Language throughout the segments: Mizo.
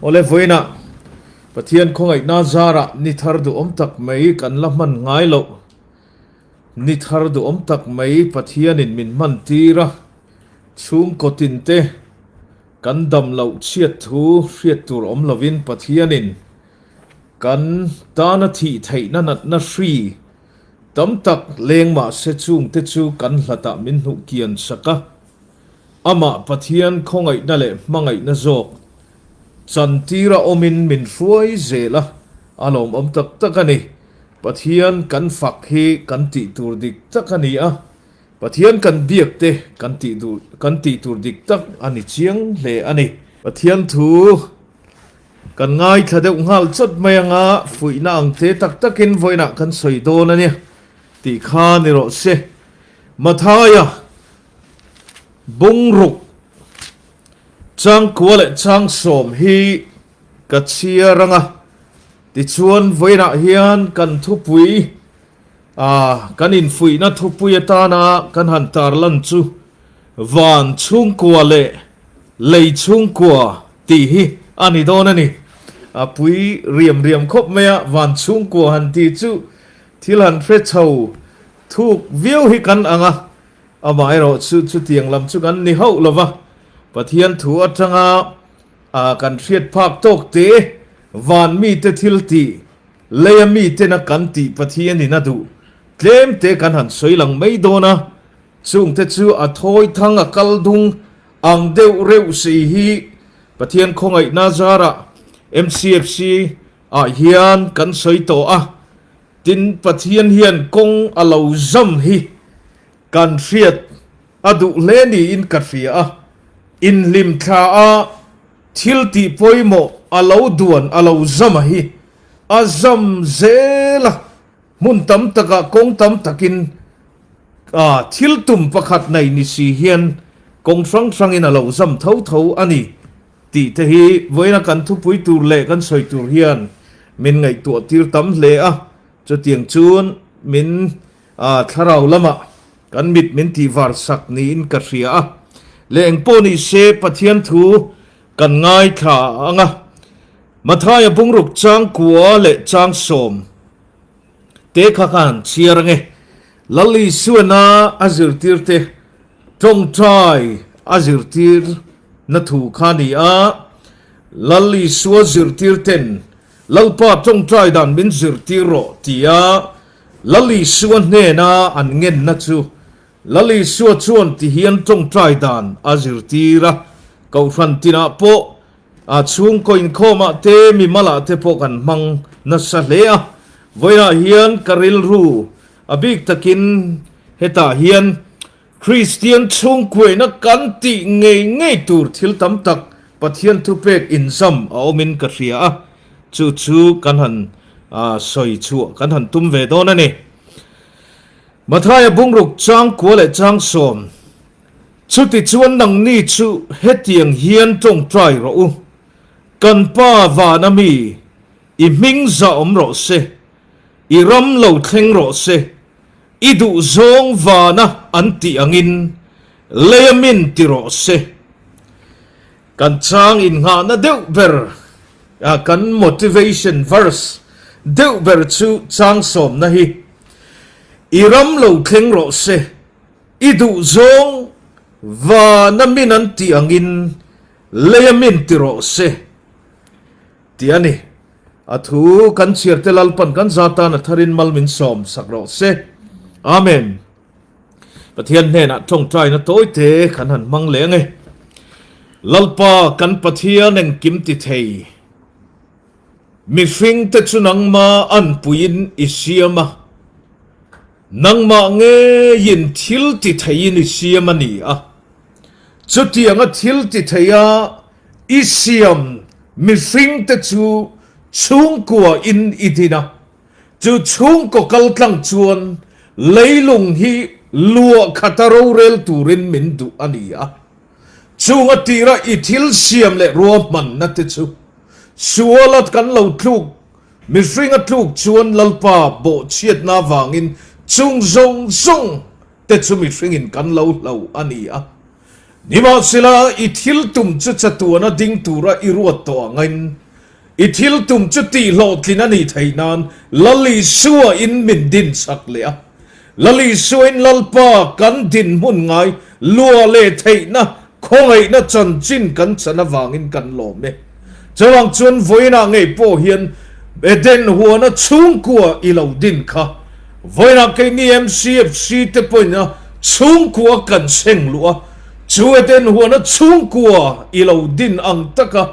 Awle vawiinah Pathian khawngaihna zarah ni thar duhawm tak mai kan la hman ngai loh. Ni thar duhawm tak mai Pathianin min hman tir a, chhungkaw tinte kan dam loh chhiat thu hriat tur awm lovin Pathianin kan tana thih theihna natna hri tam tak leng mahse chungte chu kan hlatah min hnuh kian sak a. Amah Pathian khawngaihna leh hmangaihna zawk chantira awmin min hruai zel a, a lawmawm tak tak a ni. Pathian kan fak hi kan tih tur dik tak a ni a, Pathian kan biak te kan tih duh kan tih tur dik tak a ni chiang hle a ni. Pathian thu kan ngaithla deuh nghal chawt mai anga fuihna ang te tak takin vawiinah kan sawi dawn a nia tih kha ni rawh se. Mathaia. Bungruk changkua leh changsawm hi ka chhiar ang a, tichuan vawiinah hian kan thupui ah kan infuihna thupui atana kan han tarlan chu van chhungkua leh lei chhungkua tih hi a ni dawn a ni. A pui riam riam khawp mai a, van chhungkua han tih chu thil han hre chho thuk viau hi kan ang a. Amaherawh chu chutiang lam chu kan ni hauh lo va, Pathian thu atanga kan hriat phak tawk te, van mite thil tih, leia mitena kan tih Pathianin a duh tlem te kan han sawi lang mai dawn a, chungte chu a thawi thang a kal dung ang deuh reuh si hi Pathian khawngaihna zarah MCFC ah hian kan sawi tawh a, Tin, Pathian hian kawng a lo zam hi kan hriat a duh hle niin ka hria a, inhlimthla a thil tih pawimawh a lo duan a lo zam a hi a zam zel a, hmun tam takah kawng tam takin thil tum pakhat nei ni si hian kawng hrang hrangin a lo zam tho tho a ni. Tih te hi vawiina kan thupui tur leh kan sawi tur hian min ngaihtuah tir tam hle a, chutiang chuan min thlarau lamah kan mit min tih var sak niin ka hria a. Leh engpawh ni se Pathian thu kan ngaithla ang a, Mathaia bungruk changkua leh changsawm te kha ka han chhiar ang e. Lal Isuana a zirtirte Tawngtai a zirtir na thu kha a ni a, Lal Isua zirtir ten Lalpa tawngtai dan min zirtir rawh tia Lal Isua hnena an ngenna chu Lal Isua chuan ti hian tawngtai dan a zirtir a, Kohhran tinah pawh a chhungkaw inkhawmah te mimalah te pawh kan hmang nasa hle a, vawiinah hian ka rilru A bik takin hetah hian Kristian chhungkuaina kan tih ngei ngei tur thil tam tak Pathian thupek inzam a awmin ka hria a, chu chu kan han sawi chhuah kan han tum ve dawn a ni. Mathaia bungruk changkua leh changsawm, Chuti chuan nangni chu hetiang hian tawngtai rawh u, Kan Pa vana mi, i hming zahawm rawh se, I ram lo thleng rawh se, i duh zawng vana an tih angin leia min ti rawh se. Kan chang innghahna deuh ber, kan motivation verse deuh ber chu chang sawmna hi, I ram lo thleng rawh se, i duh zawng vana min an tih angin leia min ti rawh se, tih a ni. A thu kan chhiar te Lalpan kan za tan a tharin mal min sawm sak rawh se. Amen. Pathian hnenah tawngtaina tawi te kan han hmang leh ang e. Lalpa kan Pathian engkim ti thei. Mihring te chu nangma anpuiin i siam a. Nangmah ngeiin thil ti theiin i siam a ni a. Chutianga thil ti theia i siam mihringte chu chhungkua in i din a, chu chhungkaw kal tlang chuan leilung hi luah khata rorel turin min duh a ni a. Chunga tira i thil siam leh ruahmanna te chu suala kan lo tluk, mihringa tluk chuan Lalpa bawhchhiatna avangin chung zawng zawng te chu mihringin kan lo hlo a ni a. Nimahsela, i thil tum chu chatuana ding tura i ruat tawh angin, i thil tum chu tihhlawhtlin a nih theih nan Lal Isua in min dinchak leh a. Lal Isua in Lalpa kan dinhmun ngai luah leh theihna khawngaihna chanchin kan chan avangin kan lawm e. Chuvang chuan vawiinah ngei pawh hian Eden huana chhungkua i lo din kha vawiinah keini MCFC te pawhin a chhungkua kan seng luh a, chu Eden huana chhungkua i lo din ang taka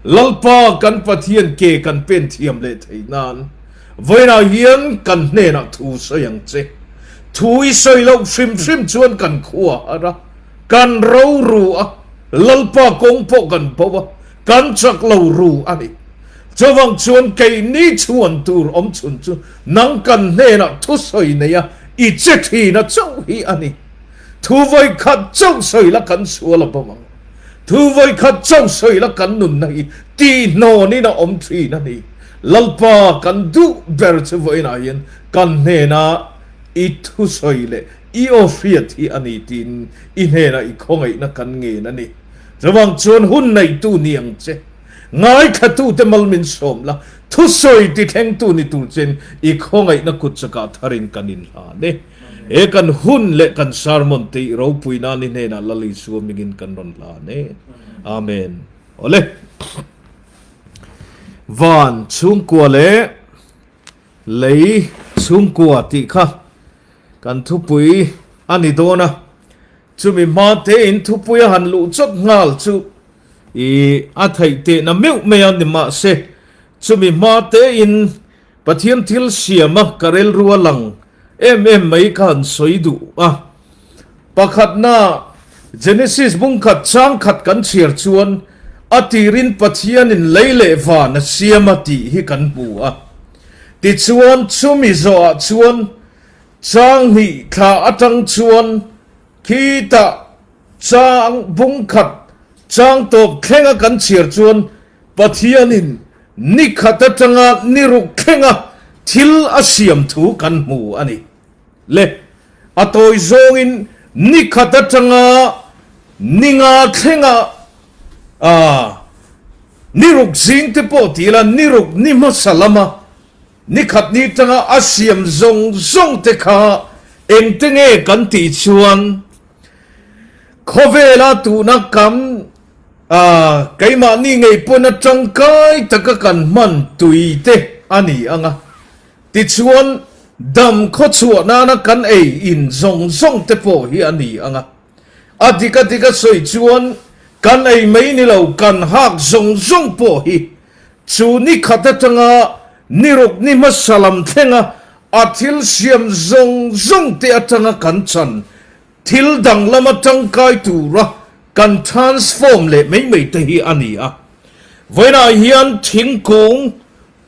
Lalpa kan Pathian ke kan pen thiam leh theih nan vawiinah hian kan hnenah thu sawi ang che. Thu i sawi loh hrim hrim chuan kan khua har a. Kan ro ru a, Lalpa kawng pawh kan bo a, kan chak lo ru a ni. Chuvang chuan keini chhuan tur awm chhun chu nang kan hnenah thusawi nei a, i che thina chauh hi a ni. Thu vawi khat chauh sawi la kan sual a bo ang. Thu vawi khat chauh sawi la kan nunna hi tihhnawnin a awm thin a ni. Lalpa kan duh ber chu vawiinah hian kan hnenah i thusawi leh I aw hriat hi a ni tiin i hnenah i khawngaihna kan ngen a ni. Chuvang chuan hun neihtu ni ang che. Ngaithlatute mal min sawm la, thusawi tithlengtu ni tur chein i khawngaihna kut chakah tharin kan inhlan e. He kan hun leh kan sermon te i ropui nan i hnenah Lal Isua mingin kan rawn hlan e. Amen. Awle. Van chhungkua leh Lei chhungkua tih kha kan thupui a ni dawn a, chumi hma tein thupui a han luh chawt nghal chu i a theih tehna meuh mai a ni mahse chumi hma tein Pathian thil siama ka rilru a lang em em mai kha han sawi duh a. Pakhatna Genesis bungkhat changkhat kan chhiar chuan a tirin Pathianin lei leh van a siam a tih hi kan hmu a. Tichuan chumi zawhah chuan chang hnih thla atang chuan khitah chang bungkhat chang tawp thlenga kan chhiar chuan Pathianin ni khat atanga ni ruk thlenga thil a siam thu kan hmu a ni. Le, a tawi zawngin ni khat atanga ni nga thlenga ah ni ruk zing te pawh ti ila ni ruk ni hmasa lama ni khat ni tanga a siam zawng zawng te kha engte nge kan tih chuan khawvela tuna kan ah keimahni ngei pawn a tangkai taka kan hman tui te a ni ang a. Tichuan, dam khawchhuah nana kan ei in zawng zawng te pawh hi a ni ang a. A dik a dik a sawi chuan kan ei mai ni lo kan hak zawng zawng pawh hi chu ni khat atanga ni ruk ni hmasa lam thlenga a thil siam zawng zawng te atanga kan chan thil danglam a tangkai tura kan transform leh mai mai te hi a ni a. Vawiinah hian thingkung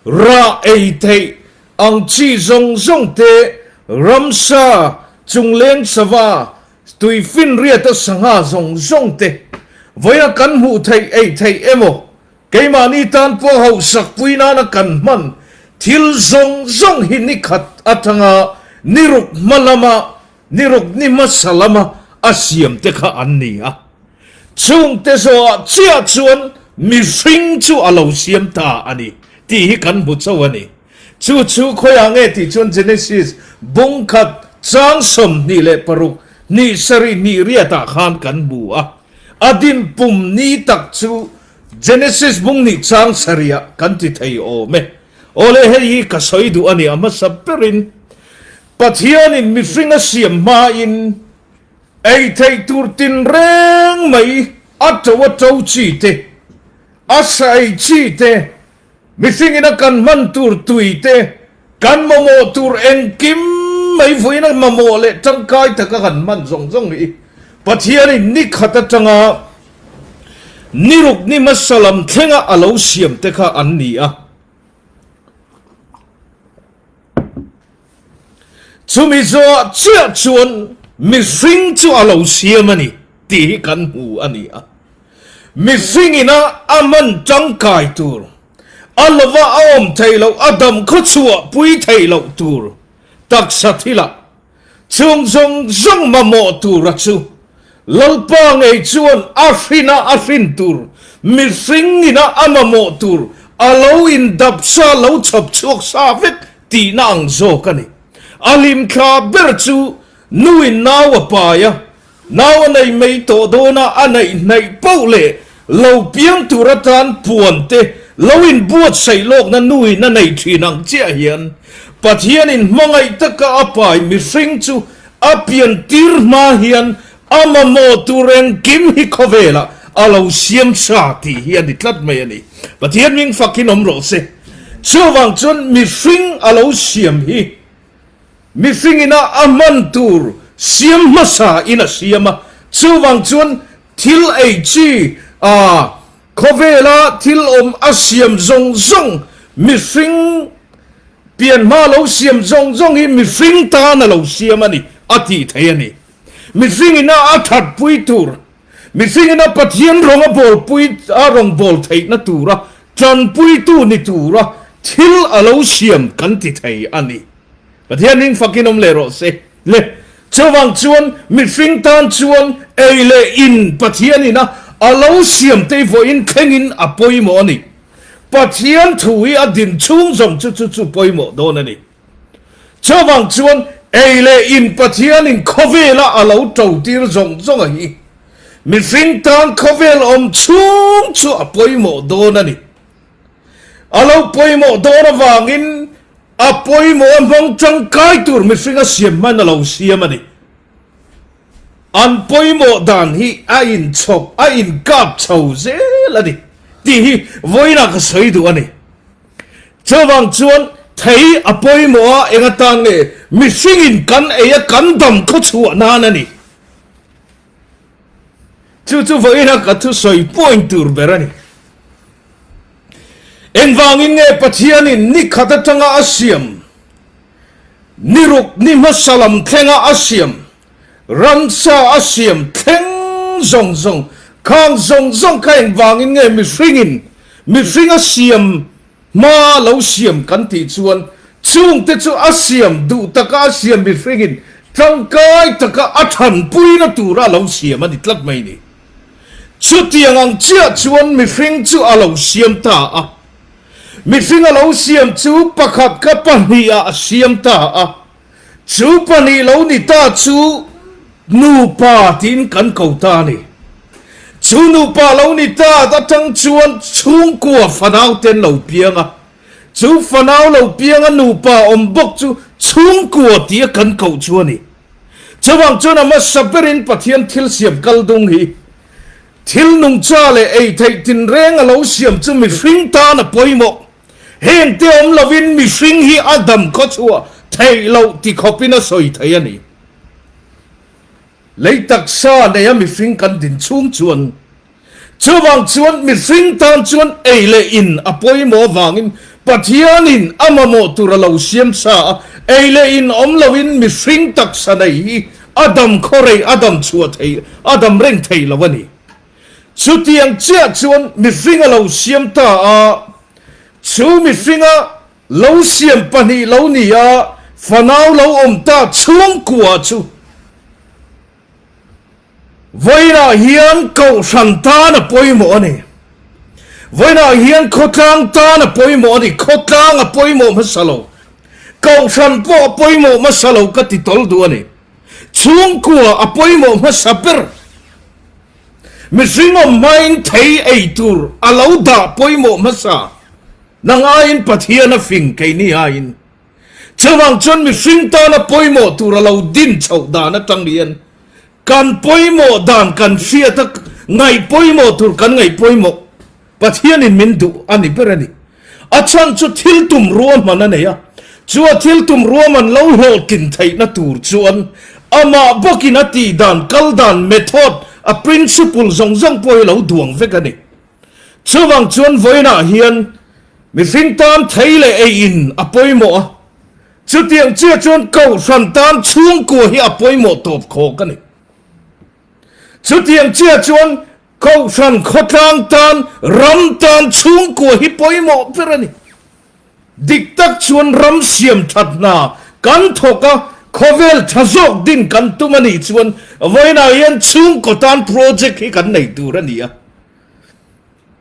Rah ei theih ang chi zawng zawng te, ramsa, chungleng sava, tuifinriata sangha zawng zawng te, vawiina kan hmuh theih ei theih emaw, keimahni tan pawh hauhsak pui nana kan hman thil zawng zawng hi ni khat atanga ni ruk hma lama ni ruk ni hmasa lama a siam te kha an ni a. Chungte zawhah chiah chuan mihring chu a lo siam ta a ni tih hi kan hmu chauh a ni. Chu chu khawiah nge tih chuan Genesis bung khat chang 26 hnih sarih hnih riatah khan kan hmu a. A din pum ni tak chu Genesis bung hnih chang sarihah kan ti thei awm e. Awle hei hi ka sawi duh a ni a hmasa berin Pathianin mihring a siam hmain Ei theih tur tinreng mai a to a to chi te, a sa ei chi te, mihringin a kan hman tur tui te, kan mamawh tur engkim mai vawiin a mamawh leh tangkai taka kan hman zawng zawng hi Pathianin ni khat atanga ni ruk ni hmasa lam thlenga a lo siam te kha an ni a. Chumi zawhah chiah chuan mihring chu a lo siam a ni tih hi kan hmu a ni a. Mihring ina a hman tangkai tur, a lova a awm theih loh, a dam khawchhuah pui theih loh tur taksa thilah chung zawng zawng mamawh tura chu. Lalpa ngei chuan a hrina a hrin tur, mihring ina a mamawh tur a lo indap sa lo chhawp chhuak sa vek tihna ang zawk a ni. A hlimthla ber chu nuin nau a pai a, Nau a nei mai tawh dawn a, a neih hnaih poh leh lo piang tur atan puan te lo inbuatsaih lawkna nuin a nei thin ang chiah hian Pathianin hmangaih taka a pai mihring chu a pian tir hma hian a mamawh tur engkim hi khawvelah a lo siam sa tih hi a ni tlat mai a ni. Pathian hming fakin awm rawh se. Chuvang chuan mihring a lo siam hi Mihring ina a hman tur siam hmasa in a siam a, chuvang chuan thil ei chi a khawvela thil awm a siam zawng zawng, mihring pian hma lo siam zawng zawng hi mihring tan a lo siam a ni a tih thei a ni. Mihring ina a thatpui tur, mihring ina Pathian rawng a bawlpui a rawn bawl theihna tura tanpuitu ni tura thil a lo siam kan ti thei a ni. Pathian hming fakin awm leh rawh se. Le, chuvang chuan mihring tan chuan ei leh in Pathian ina a lo siam te vawiin thlengin a pawimawh a ni. Pathian thu hi a din chhung zawng chu chu chu pawimawh dawn a ni. Chuvang chuan ei leh in Pathianin khawvela a lo to tir zawng zawng a hi mihring tan khawvel awm chhung chu a pawimawh dawn a ni. A lo pawimawh dawn avangin a pawimawh a hmang tangkai tur mihring a siam hman a lo siam a ni. An pawimawh dan hi a inchhawp, a inkap chho zel a ni tih hi vawiinah ka sawi duh a ni. Chuvang chuan thei a pawimawh a eng atan nge mihringin kan ei a kan dam khawchhuah nan a ni. Chu chu vawiina ka thusawi point tur ber a ni. Engvangin nge Pathianin ni khat atanga a siam, ni ruk ni hmasa lam thlenga a siam, ramsa a siam thleng zawng zawng, khang zawng zawng kha engvangin nge mihringin mihring a siam Hma lo siam kan tih chuan chungte chu a siam duh taka a siam mihringin tangkai taka a thanpuina tura a lo siam a ni tlat mai ni. Chutiang ang chiah chuan mihring chu a lo siam ta a. Mihring a lo siam chu pakhat kha pahnihah a siam ta a. Chu pahnih lo ni ta chu nupa tiin kan ko ta a ni. Chu nupa lo ni ta atang chuan chhungkua fanau te an lo piang a. Chu fanau lo pianga nupa awm bawk chu chhungkua tia kan koh chu a ni. Chuvang chuan a hmasa berin Pathian thil siam kal dung hi thil nungcha leh ei theih tinreng a lo siam chu mihring tan a pawimawh. Heng te awm lovin mihring hi a dam khawchhuah theih loh ti khawpin a sawi thei a ni. Lei taksa neia mihring kan din chhung chuan chuvang chuan mihring tan chuan ei leh in a pawimawh avangin Pathianin a mamawh tur a lo siam sa a, ei leh in awm loin mihring taksa nei hi a dam khawrei a dam chhuah thei a dam reng thei lo a ni. Chutiang chiah chuan mihring a lo siam ta a, chu mihringa lo siam pahnih lo ni a, fanau lo awm ta chhungkua chu vawiinah hian kohhran tan a pawimawh a ni. Vawiinah hian khawtlang tan a pawimawh a ni, khawtlang a pawimawh hmasa lo, kohhran pawh a pawimawh hmasa lo ka ti tawl duh a ni. Chhungkua a pawimawh hmasa ber. Mihring awm hmain thei ei tur a lo dah pawimawh hmasa. Nang aiin Pathian a fing keini aiin. Chuvang chuan mihring tana pawimawh tur a lo din chhoh dan atang hian kan pawimawh dan kan hriat a ngaih pawimawh tur kan ngaih pawimawh Pathianin min duh a ni ber a ni. A chhan chu thil tum ruahman a nei a, chu a thil tum ruahman lo hlawhtlin theihna tur chuan amah bawkin a tih dan, kal dan, method, a principle zawng zawng pawh hi lo duang vek a ni. Chuvang chuan vawiinah hian mihring tan thei leh ei in a pawimawh a, chutiang chiah chuan kohhran tan chhungkua hi a pawimawh tawp khawk a ni. Chutiang chiah chuan Kohhran khawtlang tan ram tan chhungkua hi pawimawh ber a ni. Dik tak chuan ram siam that hna kan thawk a, Khawvel tha zawk din kan tum a nih chuan vawiinah hian chhungkaw tan project hi kan nei tur a ni a.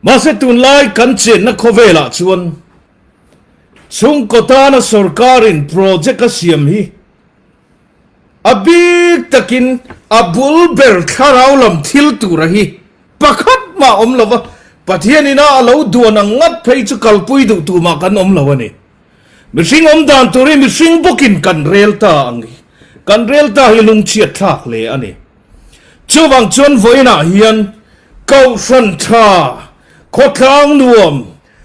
Mahse tunlai kan chenna khawvelah chuan chhungkaw tana sorkarin project a siam hi a bik takin a bul ber thlarau lam thil tura hi pakhat mah awm lo va, Pathian ina a lo duan ang ngat phei chu kalpui duh tumah kan awm lo a ni. Mihring awm dan tur hi mihring bawkin kan rel ta ang hi. Kan rel ta hi lungchhiat thlak hle a ni. Chuvang chuan vawiinah hian Kohhran tha, khawtlang nuam,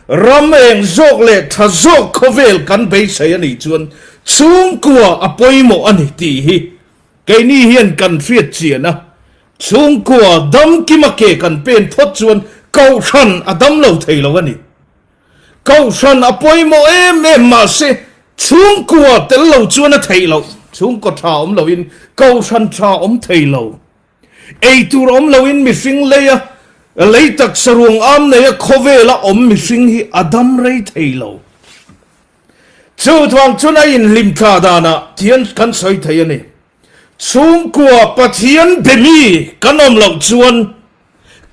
ram eng zawk leh tha zawk khawvel kan beisei a nih chuan chhungkua a pawimawh a ni tih hi keini hian kan hriat chian a. Chhungkua damkima ke kan pen phawt chuan Kohhran a dam lo thei lo a ni. Kohhran a pawimawh em em mahse chhungkua tel lo chuan a theih loh. Chhungkaw tha awm loin kohhran tha awm thei lo. Ei tur awm loin mihring leia lei taksa ruang am neia khawvela awm mihring hi a dam rei thei lo. Chu thuang chuan a inhlim thla danah thian kan sawi thei a ni. Chhungkua Pathian be mi kan awm loh chuan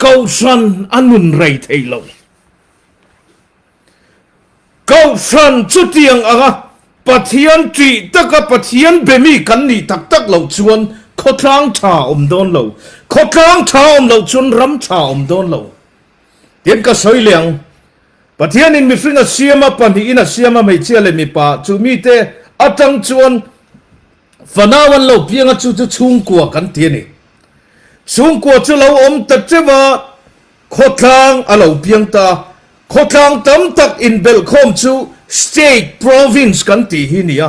kohhran a nun rei thei lo. Kohhran chutiang anga Pathian ṭih taka Pathian be mi kan nih tak tak loh chuan khawtlang ṭha awm dawn lo. Khawtlang ṭha awm loh chuan ram ṭha awm dawn lo. Tin ka sawi leh ang, Pathianin mihring a siam a, pahnihin a siam a, hmeichhia leh mipa, chu mite aṭang chuan fanau an lo piang a, chu chu chhungkua kan ti a ni. Chhungkua chu lo awm ta ṭeuh a, Khawtlang a lo piang ta. Khawtlang tam tak inbelhkhawm chu State, Province kan tih hi nia.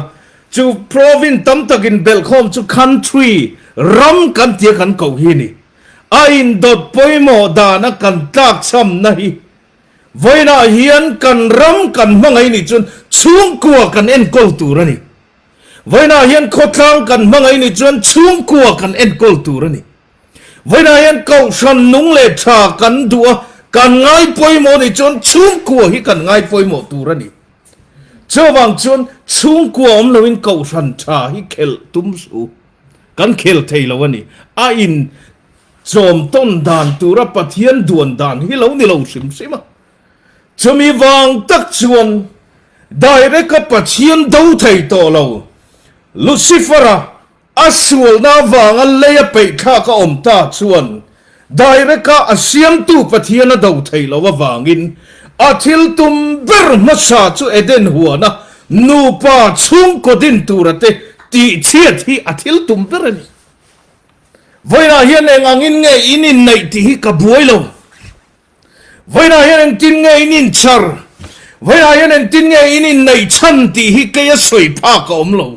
Chu Province tam tak inbelhkhawm chu Country, ram kan tia kan koh hi ni. A indawt pawimawh dana kan tlakchhamna hi vawiinah hian kan ram kan hmangaih nih chuan chhungkua kan enkawl tur a ni. Vawiinah hian khawtlang kan hmangaih nih chuan chhungkua kan enkawl tur a ni. Vawiinah hian kohhran nung leh tha kan duh a, kan ngai pawimawh nih chuan chhungkua hi kan ngai pawimawh tur a ni. Chuvang chuan chhungkua awm loin kohhran tha hi khelh tum suh, kan khel thei lo a ni. A in chawm tawn dan tura Pathian duan dan hi lo ni lo hrim hrim a. Chumi vang tak chuan direct-a Pathian do thei tawh lo Lucifer-a A sualna avanga lei a peihthlak a awm ta chuan direct-a a siamtu Pathian a do theih loh avangin a thil tum ber hmasa chu Eden huana nupa chhungkaw din tura te tihchhiat hi a thil tum ber a ni. Vawiinah hian eng angin nge in inneih tih hi ka buai lo. Vawiinah hian engtin nge in inchar? Vawiinah hian engtin nge in inneih chhan tih hi kei a sawi phak a awm lo.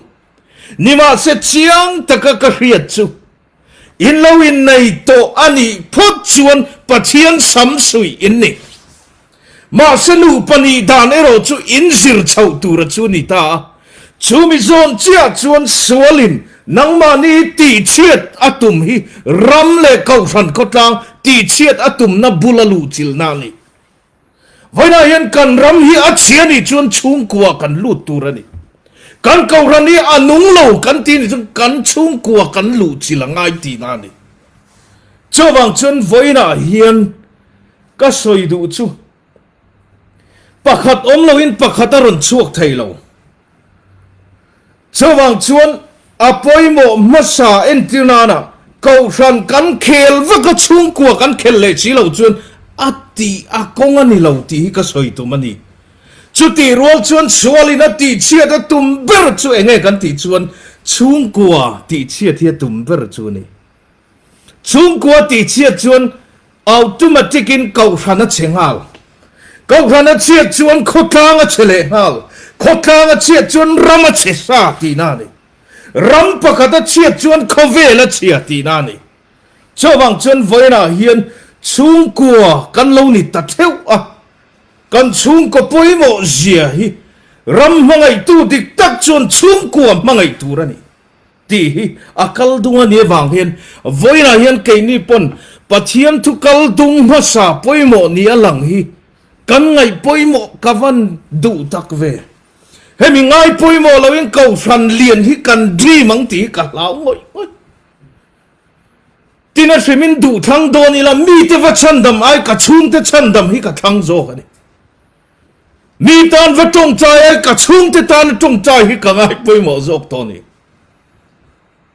Nimahse chiang taka ka hriat chu, in lo innei tawh a nih phawt chuan Pathian sam suih in ni. Mahse nupa nih dan erawh chu in zir chhoh tura chu ni ta a. Chu mi zawn chiah chuan sualin nangmahni tihchhiat a tum hi ram leh kohhran khawtlang tihchhiat a tumna bula luhchilhna a ni. Vawiinah hian kan ram hi a chhia nih chuan chhungkua kan lut tur a ni. Kan kohhran hi a nung lo kan tih nih chuan kan chhungkua kan luh chilh a ngai tihna a ni. Chuvang chuan vawiinah hian ka sawi duh chu pakhat awm loin pakhat a rawn chhuak thei lo. Chuvang chuan a pawimawh hmasa entir nana Kohhran kan khel vek a, chhungkua kan khel leh si lo chuan a tih a kawng a ni lo tih hi ka sawi tum a ni. Chutih rual chuan sualin a tihchhiat a tum ber chu enge kan tih chuan chhungkua tihchhiat hi a tum ber chu a ni. Chhungkua tihchhiat chuan automatic in Kohhran a chhe nghal. Kohhran a chhiat chuan khawtlang a chhe leh nghal. Khawtlang a chhiat chuan ram a chhe sa tihna a ni. Ram pakhat a chhiat chuan khawvel a chhia tihna a ni. Chuvang chuan vawiinah hian chhungkua kan lo ni ta theuh a. Kan chhungkaw pawimawh zia hi ram hmangaihtu dik tak chuan chhungkua hmangaih tur a ni. Tih hi a kal dung a nih avang hian vawiinah hian keini pawn Pathian thu kal dung hmasa pawimawh ni a lang hi kan ngaih pawimawh ka van duh tak ve. Hemi ngai pawimawh loin kohhran lian hi kan dream ang tih hi ka hlau ngawih ngawih. Tin a hrimin duh thlang dawn ila mite va chhandam ai ka chhungte chhandam hi ka thlang zawk a ni. Mi tan va tawngtai ai ka chhungte tana tawngtai hi ka ngai pawimawh zawk tawh a ni.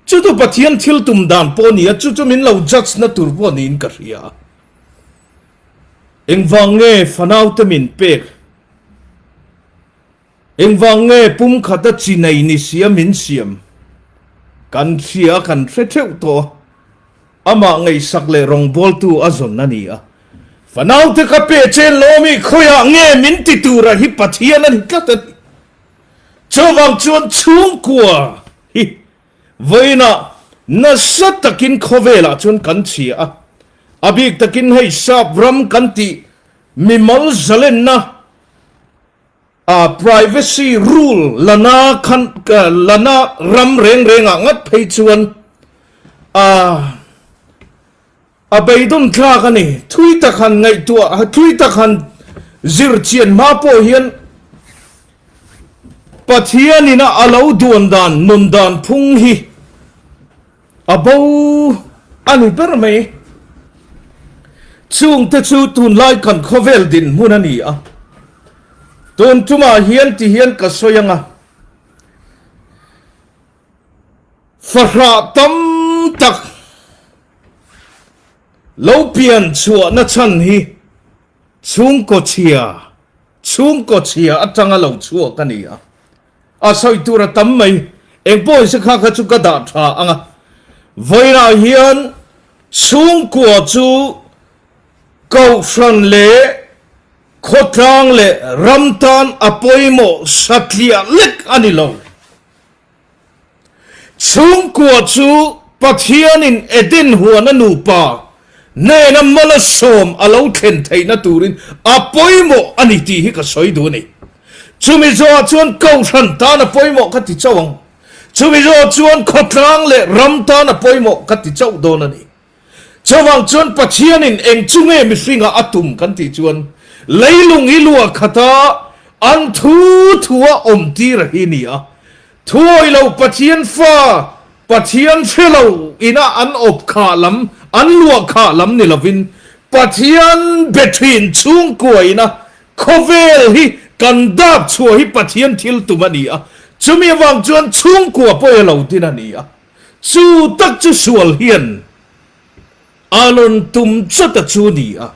Chu chu Pathian thil tum dan pawh a ni a, chu chu min lo judge na tur pawh niin ka hria a. Engvang nge fanaute min pek? Engvang nge pumkhata chi nei ni sia min siam? Kan hria a, kan hre theuh tawh a. Amah ngaihsak leh rawngbawltu a zawn a ni a. Fanaute ka pe chen lawmi khawiah nge min ti tura hi Pathian a ni tlat a ni. Chuvang chuan chhungkua hi vawiinah nasa takin khawvelah chuan kan chhia a. A bik takin hei sap ram kan tih mimal zalenna a privacy rule lana khan lana ram reng rengah ngat phei chuan a a beidawn thlak a ni. Thui tak han ngaihtuah thui tak han zir chian hma pawh hian Pathianin a a lo duan dan nun dan phung hi A bo a ni ber mai. Chungte chu tunlai kan khawvel dinhmun a ni a. Tun tumah hian ti hian ka sawi ang a. Fahrah tam tak lo pian chhuahna chhan hi chhungkaw chhia, chhungkaw chhia atanga lo chhuak a ni a. A sawi tur a tam mai. Eng pawh in se kha kha chu ka dah tha ang a. Vawiinah hian chhungkua chu Kohhran leh khawtlang leh ram tan a pawimawh satliah lek a ni lo. Chhungkua chu Pathianin Eden huana nupa hnena malasawm a lo thlen theihna turin a pawimawh a ni tih hi ka sawi duh a ni. Chumi zawhah chuan Kohhran tan a pawimawh ka ti chauh ang. Chumi zawhah chuan khawtlang leh ram tan a pawimawh ka ti chauh dawn a ni. Chuvang chuan Pathianin eng chu nge mihringah a tum kan tih chuan leilung hi luah khata an thu thua awm tir a hi ni a. Thuawi lo Pathian fa, Pathian hre lo ina an awp khah lam, an luah khah lam ni lovin Pathian be thin chhungkua ina khawvel hi kan dap chhuah hi Pathian thil tum a ni a. Chumi avang chuan chhungkua pawh i lo din a ni a. Chu tak chu sual hian a rawn tum chawt a chu ni a,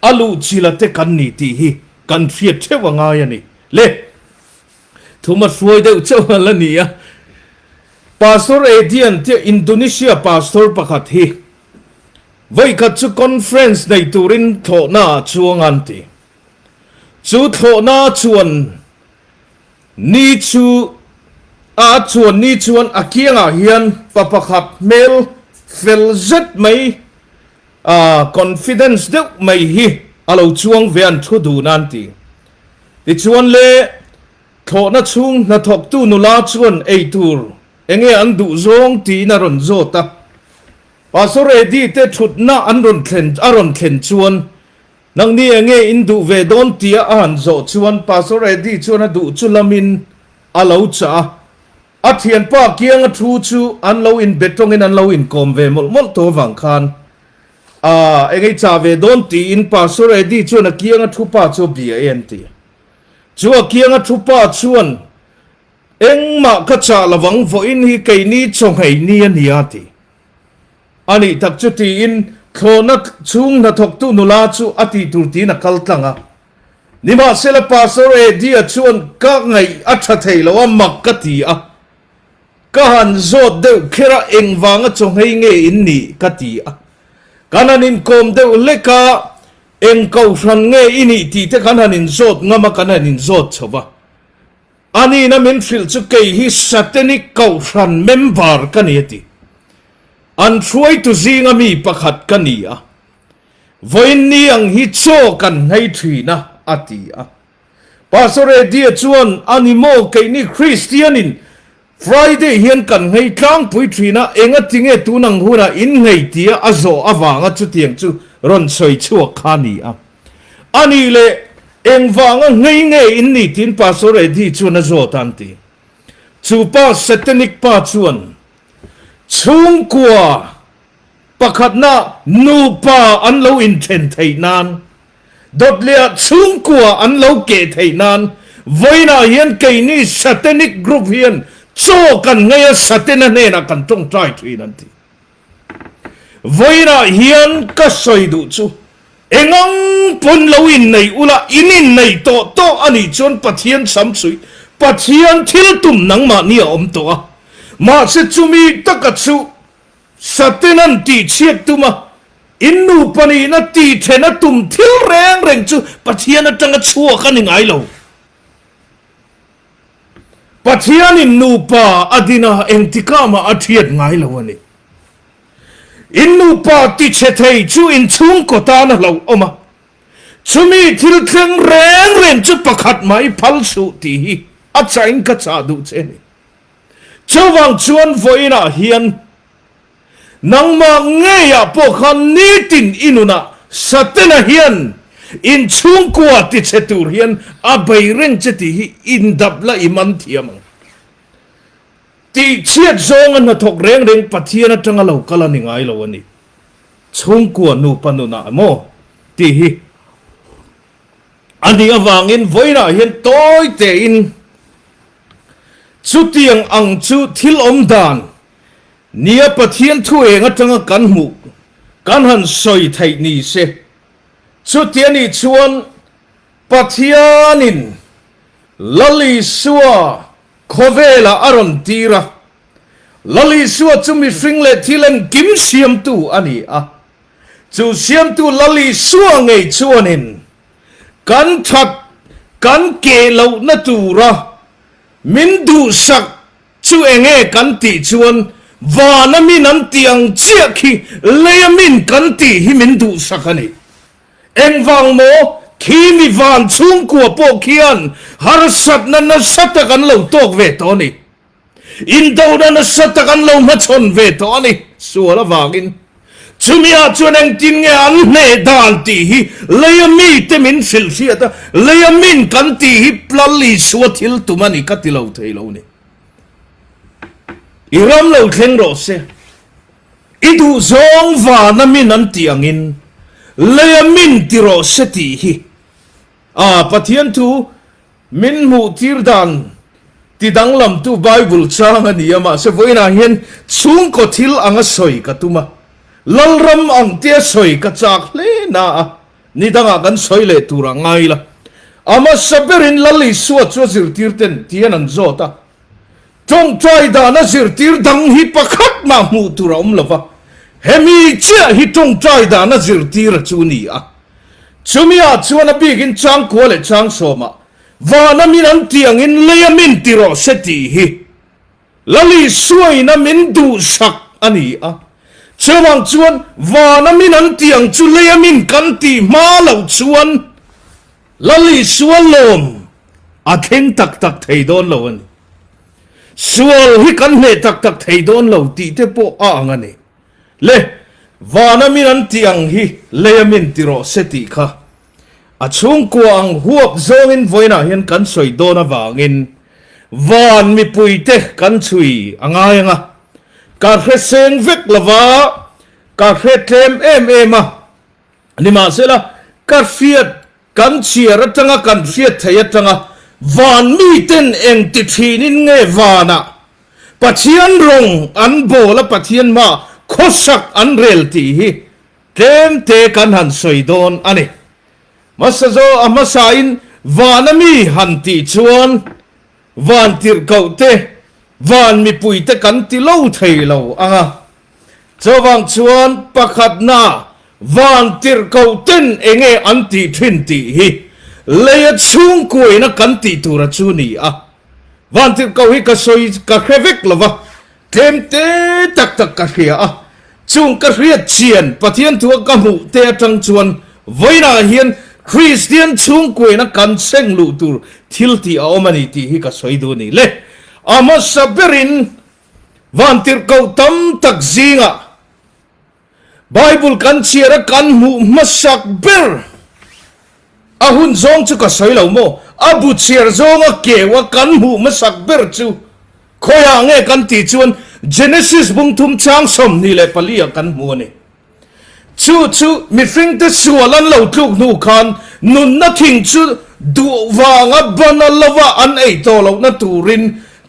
a luhchila te kan ni tih hi kan hriat theuh a ngai a ni. Le, thum a hruai deuh chauh a la ni a. Pastor Edian tia Indonesia pastor pakhat hi vawikhat chu conference nei turin thlawhna ah chuang an ti. Chu thlawhna chuan Ni chu a chuan ni chuan a kiangah hian pa pakhat hmel fel zet mai a confidence deuh mai hi a lo chuang ve an thu dun a an ti. Tichuan le thlawhna chhung hnathawktu nula chuan eitur enge an duh zawng tiin a rawn zawt a. Pastor Eddie te thutna an rawn thlen a rawn thlen chuan Nangni enge in duh ve dawn tia a han zawh chuan Pastor Eddie chuan a duh chu lamin a lo chah a. A thianpa kianga thu chu an lo inbe tawngin an lo inkawm ve mawlh mawlh tawh avang khan a enge i chah ve dawn tiin Pastor Eddie chuan a kianga thu pa chu a bia e an ti. Chu a kianga thu pa chuan engmah ka chah lovang vawiin hi keini chawnghei ni a nia a ti. A nih tak chu tiin thlawhna chhung hnathawktu nula chu a tih tur tiin a kal tlang a. Nimahsela Pastor Eddie-a chuan ka ngaih a tha thei lo a, mak ka ti a. Ka han zawt deuh kher a, engvanga chawnghei nge in nih ka ti a. Kan han inkawm deuh hlek a, eng kohhran nge i nih tih te kan han inzawt ngam a, kan han inzawt chho va. A nihna min hrilh chu kei hi Satanic Kohhran member ka ni a ti. An hruaitu zinga mi pakhat ka ni a, vawiin ni ang hi chaw kan nghei thin a, a ti a. Pastor Eddie-a chuan, A ni maw, keini Kristianin Friday hian kan nghei tlangpui thin a, engati nge tun ang hunah in nghei tia a zawh avanga chutiang chu rawn sawi chhuak kha a ni a. A nih leh. Engvanga nghei nge in ni tiin Pastor Eddie chuan a zawt a an ti. Chu pa Satanic pa chuan chhungkua pakhatna nupa an lo inthen theih nan, dawtliah chhungkua an lo keh theih nan vawiinah hian keini Satanic group hian chaw kan ngei a Satana hnenah kan tawngtai thin an ti. Vawiinah hian ka sawi duh chu engang pawn lo inneih ula in inneih tawh tawh a nih chuan Pathian samsuih, Pathian thil tum nangmahni a awm tawh a. Mahse chumi taka chu Satanan tihchhiat tum a, in nupa nihna tihthen a tum thil reng reng chu Pathian atanga chhuak a ni ngai lo. Pathianin nupa a din a, engtikah mah a thiat ngai lo a ni. In nupa tichhe thei chu in chhungkaw tan a hlauhawm a, chumi thil thleng reng reng chu pakhat mah i phal suh tih hi a chahin ka chah duh che a ni. Chuvang chuan vawiinah hian Nangmah ngeiah pawh khan nitin i nunah Satena hian in chhungkua tichhe tur hian a bei reng che tih hi indap la i man thiam ang. Tihchhiat zawnga hnathawk reng reng Pathian atanga lo kal a ni ngai lo a ni. Chhungkua nupa nunah emaw tih hi a nih avangin vawiinah hian tawi tein chutiang ang chu thil awm dan Nia Pathian thu eng atanga kan hmuh kan han sawi theih ni se. Chuti a nih chuan Pathianin Lal Isua khawvelah a rawn tir a. Lal Isua chu mihring leh thil engkim siamtu a ni a. Chu siamtu Lal Isua ngei chuanin kan that kan keh lohna tura min duhsak Chu enge kan tih chuan vana min an tih ang chiah khi leia min kan tih hi min duhsak a ni. Engvang maw khi mi van chhungkua pawh khian harsatna nasa tak an lo tawk ve tawh a ni. Indona nasa tak an lo hmachhawn ve tawh a ni sual avangin. Chumi ah chuan engtin nge an hneh dan tih hi leia mite min hrilh hriat a, leia min kan tih hi Lal Isua thil tum a ni ka ti lo thei lo ni. I ram lo thleng rawh se, i duh zawng vana min an tih angin leia min ti rawh se tih hi a Pathian thu Min hmuhtir dan ti danglamtu Bible chang a ni a, mahse vawiinah hian chhungkaw thil anga sawi ka tum a, Lalram ang tia sawi ka chak hle na a, ni dangah kan sawi leh tur a ngai la. A hmasa berin Lal Isua chu a zirtir ten tian an zawt a, Tawngtai dana zirtir dang hi pakhat mah hmuh tur a awm lo va, hemi chiah hi tawngtai dana zirtir a chu ni a. Chumi-ah chuan a bikin changkua leh changsawmah vana min an tih angin leia min ti rawh se tih hi Lali suaina min duhsak a ni a. Chuvang chuan vana min an tih ang chu leia min kan tih hma loh chuan Lali sual lawm a thleng tak tak thei dawn lo a ni. Sual hi kan hneh tak tak thei dawn lo tih te pawh a ang a ni. Le, vana min an tih ang hi leia min ti rawh se tih kha a chhungkua ang huap zawngin vawiinah hian kan sawi dawn avangin van mipuite kan chhui a ngai ang a, ka hre seng vek lova ka hre tlem em em a, nimahsela ka hriat Kan chhiar atanga kan hriat theih atanga van miten eng ti thinin nge vanah Pathian rawng an bawl a Pathian hma khawsak an rel tih hi tlemte kan han sawi dawn a ni. Hmasa zaw a hmasain vana mi han tih chuan Van tirhkoh te, van mipui te kan ti lo thei lo ang a. Chuvang chuan pakhatna van tirhkoh ten enge an tih thin tih hi leia chhungkuaina kan tih tura chu ni a. Van tirhkoh hi ka sawi ka hre vek lo va, Tlem te tak tak ka hria a, chung ka hriat chian Pathian thua ka hmuh te atang chuan vawiinah hian Kristian chhungkuaina kan chheng luh tur thil tih a awm a ni tih hi ka sawi duh a ni le. A hmasa berin vantirhkoh tam tak zingah Bible kan chhiar a kan hmuh hmasak ber. A hun zawng chu ka sawi lo maw? A bu chhiar zawnga keua kan hmuh hmasak ber chu khawiah nge kan tih chuan Genesis bungthum chang 24 ah kan hmu a ni. Chu chu mihringte sual an lo tluk hnu khan nunna thing chu duh vanga bana lova an ei tawh lohna turin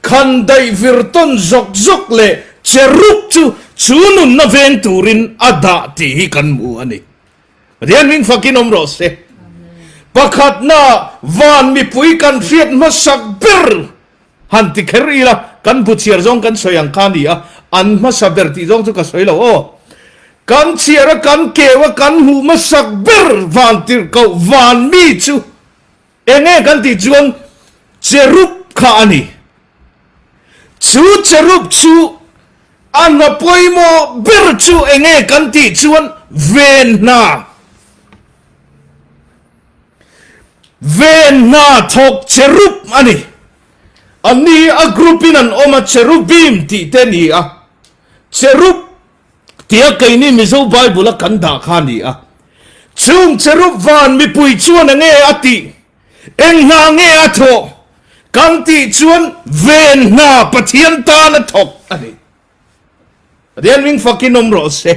khan daih vir tawn zawk zawk leh cherub chu chu nunna veng turin a dah tih hi kan hmu a ni. Pathian hming fakin awm rawh se. Pakhatna van mipui kan hriat hmasak ber han ti kher ila kan bu chhiar zawng kan sawi ang kha a ni a, an hmasa ber tih zawng chu ka sawi lo aw. Kan chhiar a kan keu a kan hmuh hmasak ber van tirhkoh van mi chu Eng nge kan tih chuan cherub kha a ni. Chu cherub chu a hna pawimawh ber chu eng nge kan tih chuan ven hna. Ven hna thawk cherub a ni. Anni hi a group in an awm a, cherubim tih te ni a. Cherub Tia keini Mizo Bible a kan dah kha a ni a. Chung cherub van mipui chuan enge a tih? Eng hna nge a thawh? Kan tih chuan ven hna Pathian tan a thawk a ni. Pathian hming fakin awm rawh se.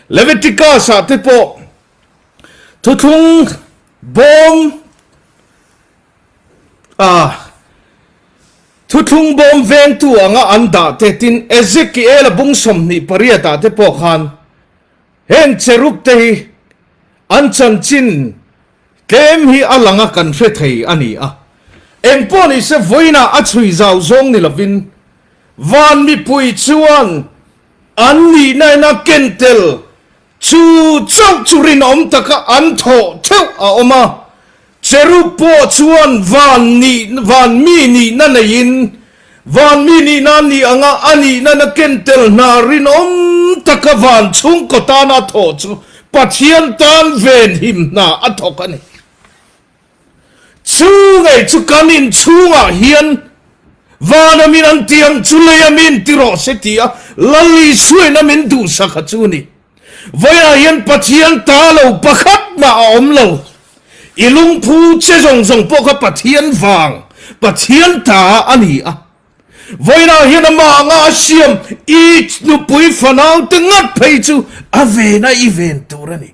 Leviticus ah te pawh thuthlung bawm a Thuthlung bawm vengtu anga an dah te tin Ezekiel-a bung 28 ah te pawh khan heng cherub te hi an chanchin tlem hi a lang a kan hre thei a ni a. Eng pawh ni se vawiinah a chhui zau zawng ni lovin van mipui chuan an nihna in a ken tel Chu chauh chu rinawm taka an thawh theuh a awm a, Cherub pawh chuan van nih van mi nihna neiin, van mi nihna nih anga a nihna na ken tel hna rinawm taka van chhungkaw tana a thawh chu Pathian tan venhim hna a thawk a ni. Chu ngei chu kan inchhungah hian vana min an ti ang chu leia min ti rawh se ti a Lal Isuain a min duhsak a chu ni. Vawiah hian Pathian ta lo pakhat mah a awm lo. I lungphu che zawng zawng pawh kha Pathian vang, Pathian ta a ni a. Vawiinah hian amah anga a siam i nupui fanaute ngat phei chu a vena i ven tur a ni.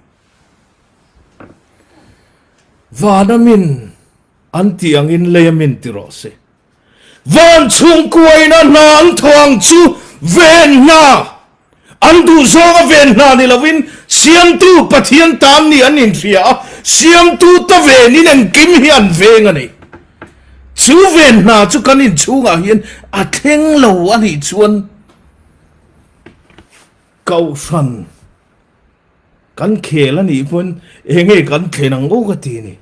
Vana min an tih angin leia min ti rawh se. Van chhungkuaina hna an thawh ang chu ven hna, an duhzawnga ven hna ni lovin Siamtu Pathian tan ni an inhria a, Siamtu ta venin engkim hi an veng a ni. Chu ven hna chu kan inchhungah hian a thleng lo a nih chuan Kohhran Kan khel a nih pawn eng nge kan thlen ang aw ka ti a ni.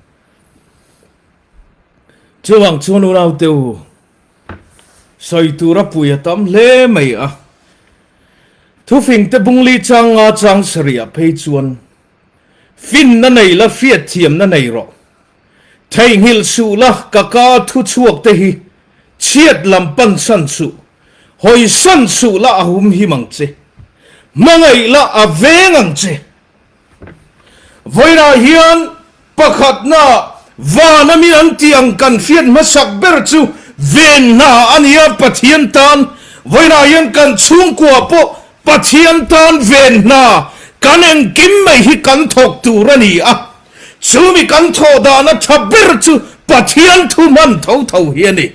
Chuvang chuan unaute u, sawi tur a pui a tam hle mai a. Thufing te bungli chang nga chang sarih ah phei chuan finna nei la hriatthiamna nei rawh. Theihnghilh suh la ka ka thu chhuak te hi chhiat lam pan san suh. Hawi san suh la a hum him ang che. Hmangaih la a veng ang che. Vawiinah hian pakhatna van a mi an tih ang kan hriat hmasak ber chu ven hna a ni a, Pathian tan. Vawiinah hian kan chhungkua pawh Pathian tan ven hna kan engkim mai hi kan thawk tur a ni a. Chumi kan thawh dahna tha ber chu Pathian thu hman tho tho hi a ni.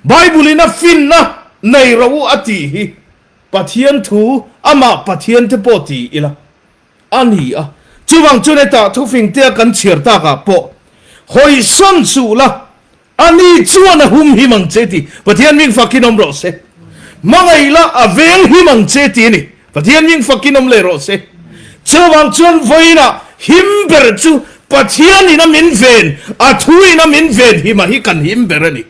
Bible in a finna nei ro u a tih hi Pathian thu amah Pathian te pawh ti ila a ni a. Chuvang chuan hetah thufing tea kan chhiar takah pawh hawisawn suh la, a ni chuan a hum him ang che tih Pathian hming fakin awm rawh se. Hmangaih la a veng him ang che tih a ni. Pathian hming fakin awm leh rawh se. Chuvang chuan vawiinah him ber chu Pathian in a min ven, a thu in a min ven hima hi kan him ber a ni.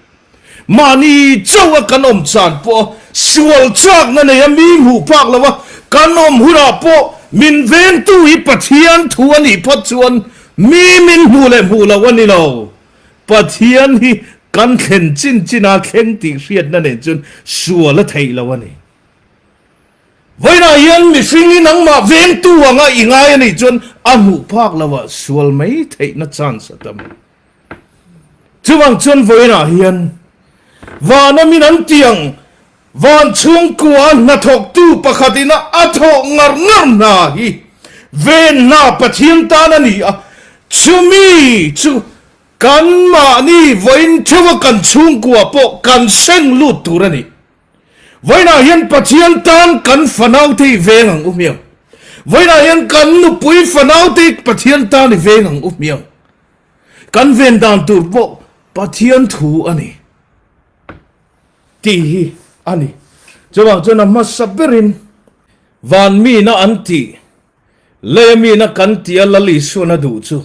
Mahni chauh a kan awm chan pawh a sual chakna nei a mi hmuh phak lo a kan awm hunah pawh min vengtu hi Pathian thu a nih phawt chuan mi min hmuh leh hmuh loh a ni lo. Pathian hi kan thlen chin chin a thleng tih hriatna nen chuan sual a theih lo a ni. Vawiinah hian mihring hi nangmah vengtu anga i ngai a nih chuan A hmuh phak loah sual mai theihna chance a tam. Chuvang chuan vawiinah hian vana min an tiang van chhungkua hnathawktu pakhatin a thawh ngar ngar hna hi ven hna Pathian tan a ni a, chumi chu kan mahni vawiin theuha kan chhungkua pawh kan seng lut tur a ni. Vawiinah hian Pathian tan kan fanaute i veng ang u hmiang. Vawiinah hian kan nupui fanaute hi Pathian tan i veng ang u hmiang. Kan ven dan tur pawh Pathian thu a ni tih hi a ni. Chuvang chuan a hmasa berin van mina an tih, leia mina kan tih a Lal Isuan a duh chu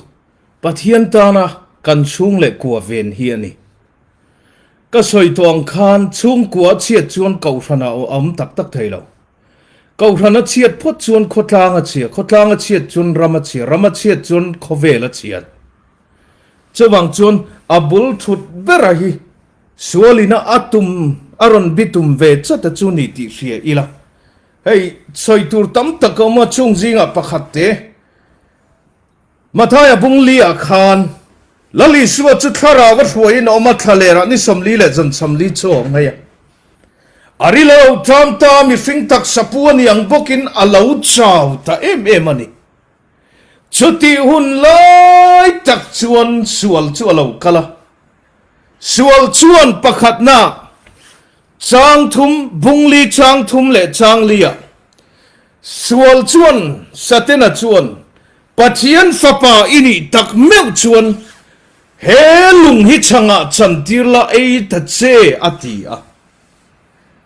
Pathian tana kan chhung leh kua ven hi a ni. Ka sawi tawh ang khan chhungkua a chhiat chuan kohhran a awm tak tak thei lo. Kohhran a chhiat phawt chuan khawtlang a chhia, khawtlang a chhiat chuan ram a chhia, ram a chhiat chuan khawvel a chhiat. Chuvang chuan a bul thut bera hi sualina a tum a rawn bi tum ve chat a chu ni tih hria ila. Hei sawi tur tam tak a awm a, chung zingah pakhat te. Mathaia bung li-ah khan Lal Isua chu thlarau a hruaiin a awm a, thlalerah ni 40 leh zan 40 chu a awm ngei a. A ri lo ṭam ta, mihring taksa pu a ni ang bawkin a lo chau ta em em a ni. Chutih hun lai tak chuan sual chu a lo kal a. Sual chuan pakhatna chang thum, bung li chang thum leh chang li-ah Sual chuan Satena chuan Pathian Fapa i nih tak meuh chuan he lung hi chhangah chantir la ei ta che a ti a.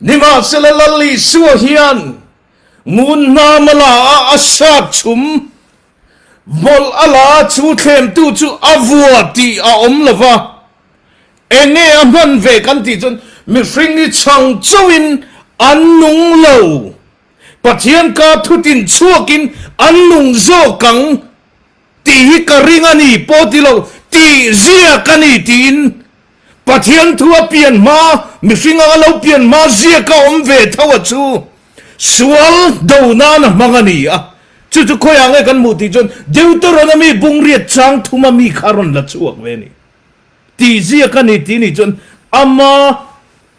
Nimahsela Lal Isua hian ngun hnam a la a, a sat chhum hmawlh a la a, chu thlemtu chu a vua tih a awm lo va, enge a hman ve kan tih chuan mihring hi chhang chauhin an nung lo. Pathian ka thutin chhuakin an nung zawk ang tih hi ka ring a ni pawh ti lo, tih ziak a ni tiin Pathian thu a pian hma, mihring anga lo pian hma ziak a awm ve tho a chu sual do nan a hmang a ni a. Chu chu khawiah nge kan hmuh tih chuan Deuteronomy bungriat chang thuma mi kha rawn la chhuak ve a ni. Tih ziak a ni tih nih chuan ama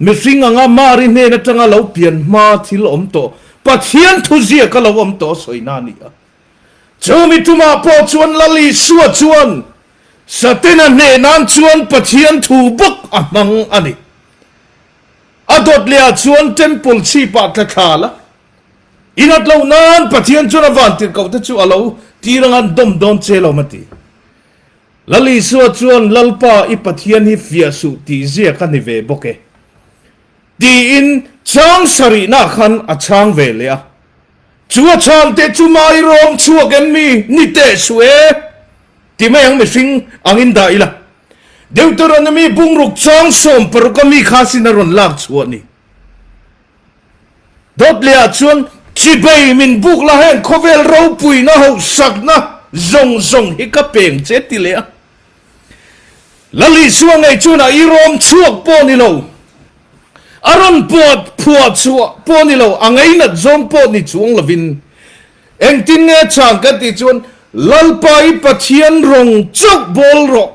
mihring anga Mari hnen atanga lo pian hma thil awm tawh, Pathian thu ziak a lo awm tawh a sawina a ni a. Chumi tumah pawh chuan Lal Isua chuan Satena hneh nan chuan Pathian thu bawk a hmang a ni. A dawt leh ah chuan Temple chhipah tla thla la. Inat loh nan Pathian chuan a vantirhkoh te chu a lo tir anga an dawm dawn che lo ma ti. Lal Isua chuan, Lalpa, i Pathian hi fiah suh tih ziak a ni ve bawk e, tiin chang sarihna khan a chhang ve leh a. Chu a chhan teh chu mai rawng chhuak em mi ni teh suh e, ti mai ang mihring angin dah ila. Deuteronomy bungruk chang 16 a mi kha sin a rawn lak chhuah ni. Dawt lehah chuan chibei min buk la heng khawvel ropuina hauhsakna zawng zawng hi ka peng che ti leh a. Lal Isua ngei chuan a irawm chhuak pawh ni lo, a rawn puat phuah chhuah pawh ni lo, a ngeinat zawng pawh ni chuang lovin engtin nge chang kan tih chuan Lalpa i Pathian rawng chauh bawl rawh.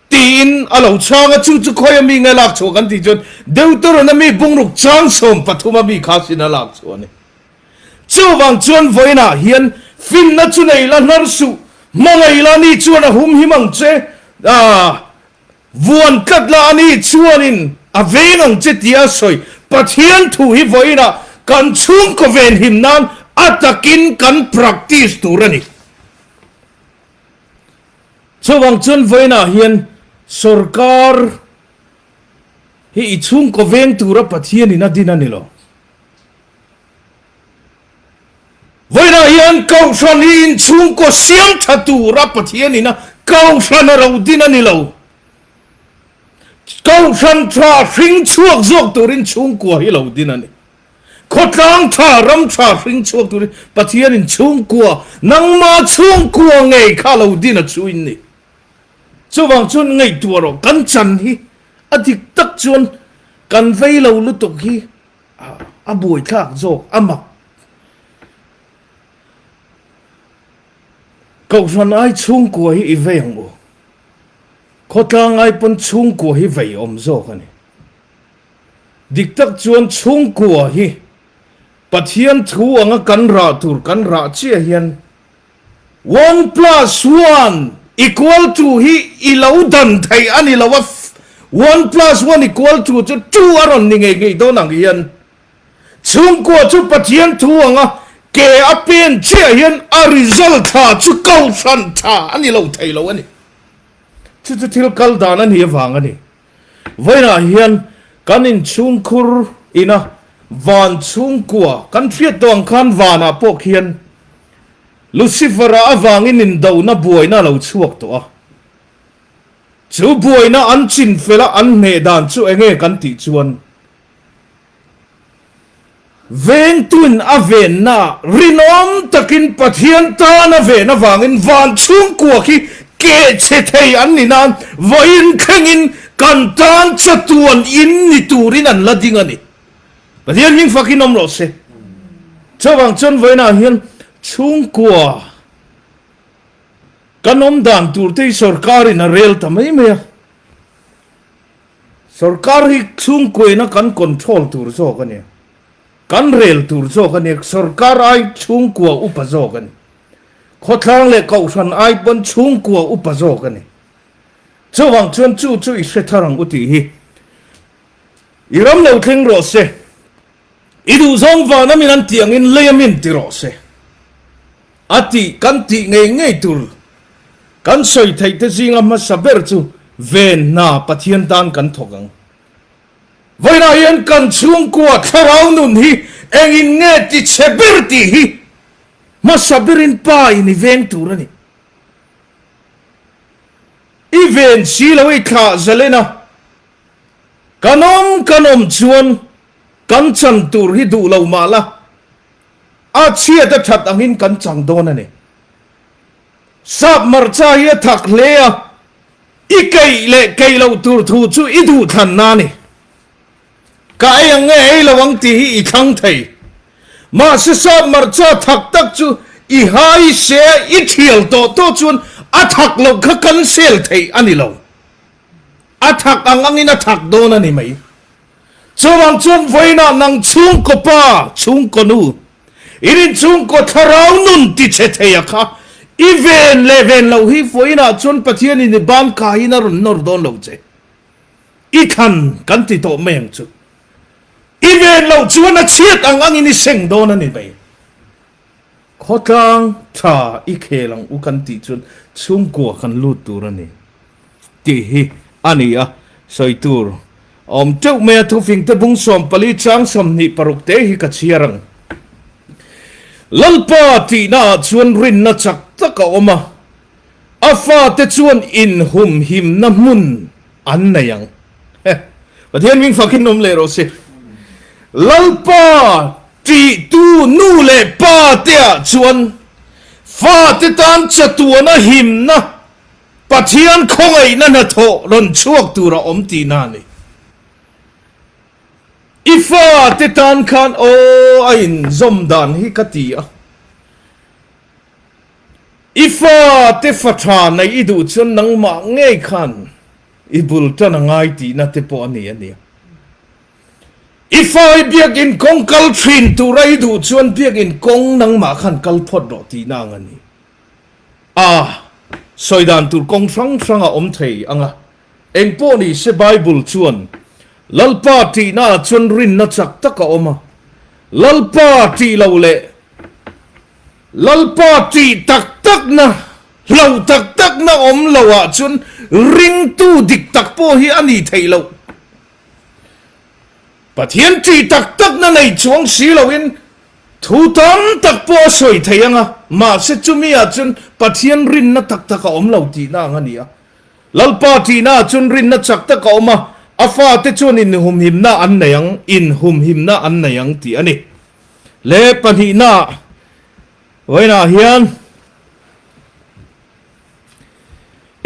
Tiin a lo chhang a, chu chu khawi a mi nge lak chhuah kan tih chuan Deuteronomy bungruk chang 13 a mi kha sin a lak chhuah a ni. Chuvang chuan vawiinah hian finna chu nei la hnar suh, hmangaih la ni chuan a humhim ang che, ah, vuan tlat la a ni chuanin a veng ang che tia a sawi. Pathian thu hi vawiinah kan chhungkaw venhim nan a takin kan practice tur a ni. Chuvang chuan vawiinah hian sorkar hi i chhungkaw veng tura Pathianin a din a ni lo. Vawiinah hian Kohhran hi inchhungkaw siam tha tura Pathianin a Kohhran a ro din a ni lo. Kohhran tha hring chhuak zawk turin chhungkua hi lo din a ni. Khawtlang tha, ram tha hring chhuak turin Pathianin chhungkua, nangma chhungkua ngei kha lo din a chu in ni. Chuvang chuan ngaihtuah rawh, kan chan hi a dik tak chuan kan vei lo lutuk hi a buaithlak zawk, a mak. Kohhran ai chhungkua hi i vei ang u. Khawtlang ai pawn chhungkua hi vei awm zawk a ni. Dik tak chuan chhungkua hi Pathian thu anga kan rah tur kan rah chiah hian one plus one equal to hi i lo dan theih a ni lo a, one plus one equal to chu two a rawn ni ngei ngei dawn ang hian chhungkua chu Pathian thu anga ke a pen chiah hian a result tha chu kohhran tha a ni lo thei lo a ni. Chu chu thil kal dan a nih avang a ni. Vawiinah hian kan inchhungkhur ina van chhungkua kan hriat tawh ang khan vanah pawh khian Lucifer-a avangin indona buaina a lo chhuak tawh a. Chu buaina an chinfela an hneh dan chu enge kan tih chuan Vengtuin a venna rinawm takin Pathian tan a ven avangin van chhungkua khi keh chhe thei an ni nan vawiin thlengin kan tan chatuan in ni turin an la ding a ni. Pathian hming fakin awm rawh se. Chuvang chuan vawiinah hian chhungkua kan awm dan tur te hi sorkarin a rel ta mai mai a. Sorkar hi chhungkuaina kan control tur zawk a nia, kan rel tur zawk a nia, sorkar ai chhungkua upa zawk a ni. Khawthlang leh kohhran ai pawn chhungkua upa zawk a ni. Chuvang chuan chu chu i hre thar ang u tih hi i ram lo thleng rawh se, i duhzawng van a min an tih angin lei a min ti rawh se. A tih kan tih ngei ngei tur kan sawi theih te zinga hmasa ber chu ven hna Pathian tan kan thawk ang. Vawiinah hian kan chhungkua thlarau nun hi engin nge ti chhe ber tih hi hmasa berin pa in i veng tur a ni. I ven si lo i thlah zalen a, kan awm kan awm chuan kan chan tur hi duh lo mah la, A chhiat a that angin kan chang dawn a ni. Sap hmarcha hi a thak hle a, i keih leh keih loh tur thu chu i duhthlanna a ni. Ka ei ang nge ei lo ang tih hi i thlang thei. Mahse sap hmarcha thak tak chu i hai se a i thial tawh tawh chuan a thak loh kha cancel theih a ni lo. A thak ang angin a thak dawn a ni mai. Chuvang chuan vawiinah nang chhungkaw pa, chhungkaw nu, in inchhungkaw thlarau nun ti chhe thei a kha i ven leh ven loh hi vawiinah chuan Pathianin i ban kaiin a rawn nawr dawn lo che. I thlan kan ti tawh mai ang chu. I ven loh chuan a chhiat ang angin i seng dawn a ni mai. Khawtlang tha i khel ang u kan tih chuan chhungkua kan lut tur a ni tih hi a ni a, sawi tur a awm teuh mai a, thufing te bung 14 chang 26 te hi ka chhiar ang. Lalpa tihna ah chuan rinna chak tak a awm a, a fate chuan inhumhimna hmun an nei ang. Pathian hming fakin awm leh rawh se. Lalpa Tihtu nu leh pa te ah chuan fate tan chatuana himna, Pathian khawngaihna hnathawh rawn chhuak tur a awm tihna a ni. I fate tan khan aw a inzawm dan hi ka ti a. I fate fa tha neih i duh chuan nangmah ngei khan i bul tan a ngai tihna te pawh a ni a nia. I fa i biakinn kawng kal thin tura i duh chuan biakinn kawng nangmah khan kal phawt rawh tihna ang a ni. A sawi dan tur kawng hrang hrang a awm thei ang a, eng pawh ni se Bible chuan Lalpa tihna ah chuan rinna chak tak a awm a, Lalpa tih loh leh Lalpa tih tak takna, hlauh tak takna awm lo ah chuan ringtu dik tak pawh hi a nih theih loh. Pathian ṭih tak takna nei chuang si loin thu tam tak pawh a sawi thei ang a, mahse chumi ah chuan Pathian rinna tak tak a awm lo tihna ang a ni a. Lalpa ṭihna ah chuan rinna chak tak a awm a, a fate chuan inhumhimna an nei ang, inhumhimna an nei ang tih a ni. Le pahnihna ah vawiinah hian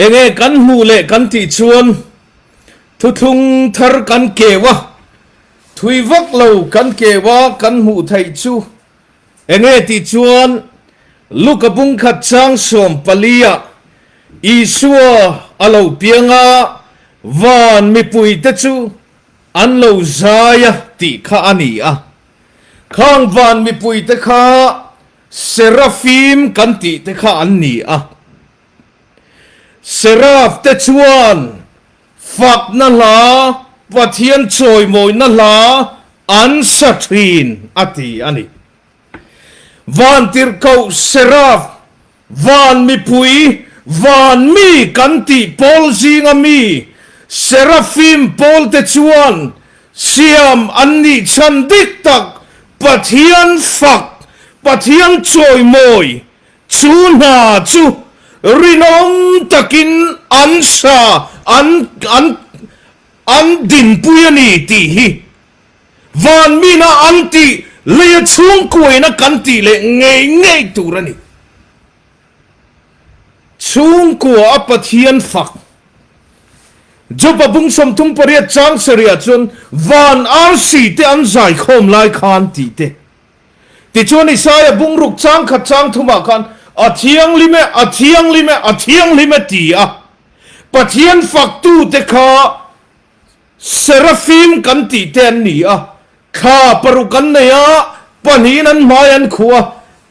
Enge kan hmuh leh kan tih chuan thuthlung thar kan keu a, thui vak lo kan keu a kan hmuh theih chu enge tih chuan Luka bung khat chang 14 ah Isua a lo piang a, van mipuite chu an lo zai a tih kha a ni a. Khang van mipuite kha Serafim kan tih te kha an ni a. Seraf te chuan fakna hla, Pathian chawimawina hla an sa thin a ti a ni. Vantirhkoh Seraf, van mipui, van mi kan tih pawl zinga mi Serafim pawlte chuan siam an nih chhan dik tak Pathian fak, Pathian chawimawi chu hna chu rinawm takin an sa, an an an dinpui a ni tih hi Van mina an tih leia chhungkuaina kan tih leh ngei ngei tur a ni. Chhungkua a Pathian fak. Job-a bung 38 chang sarihah chuan van arsi te an zaikhawm lai khan tih te. Tichuan Isaia bung ruk chang khat chang thumah khan a thianghlim e, a thianghlim e, a thianghlim e ti a Pathian faktute kha Serafim kan tih te an ni a, thla paruk an nei a, pahnihin an hmai an khuh a,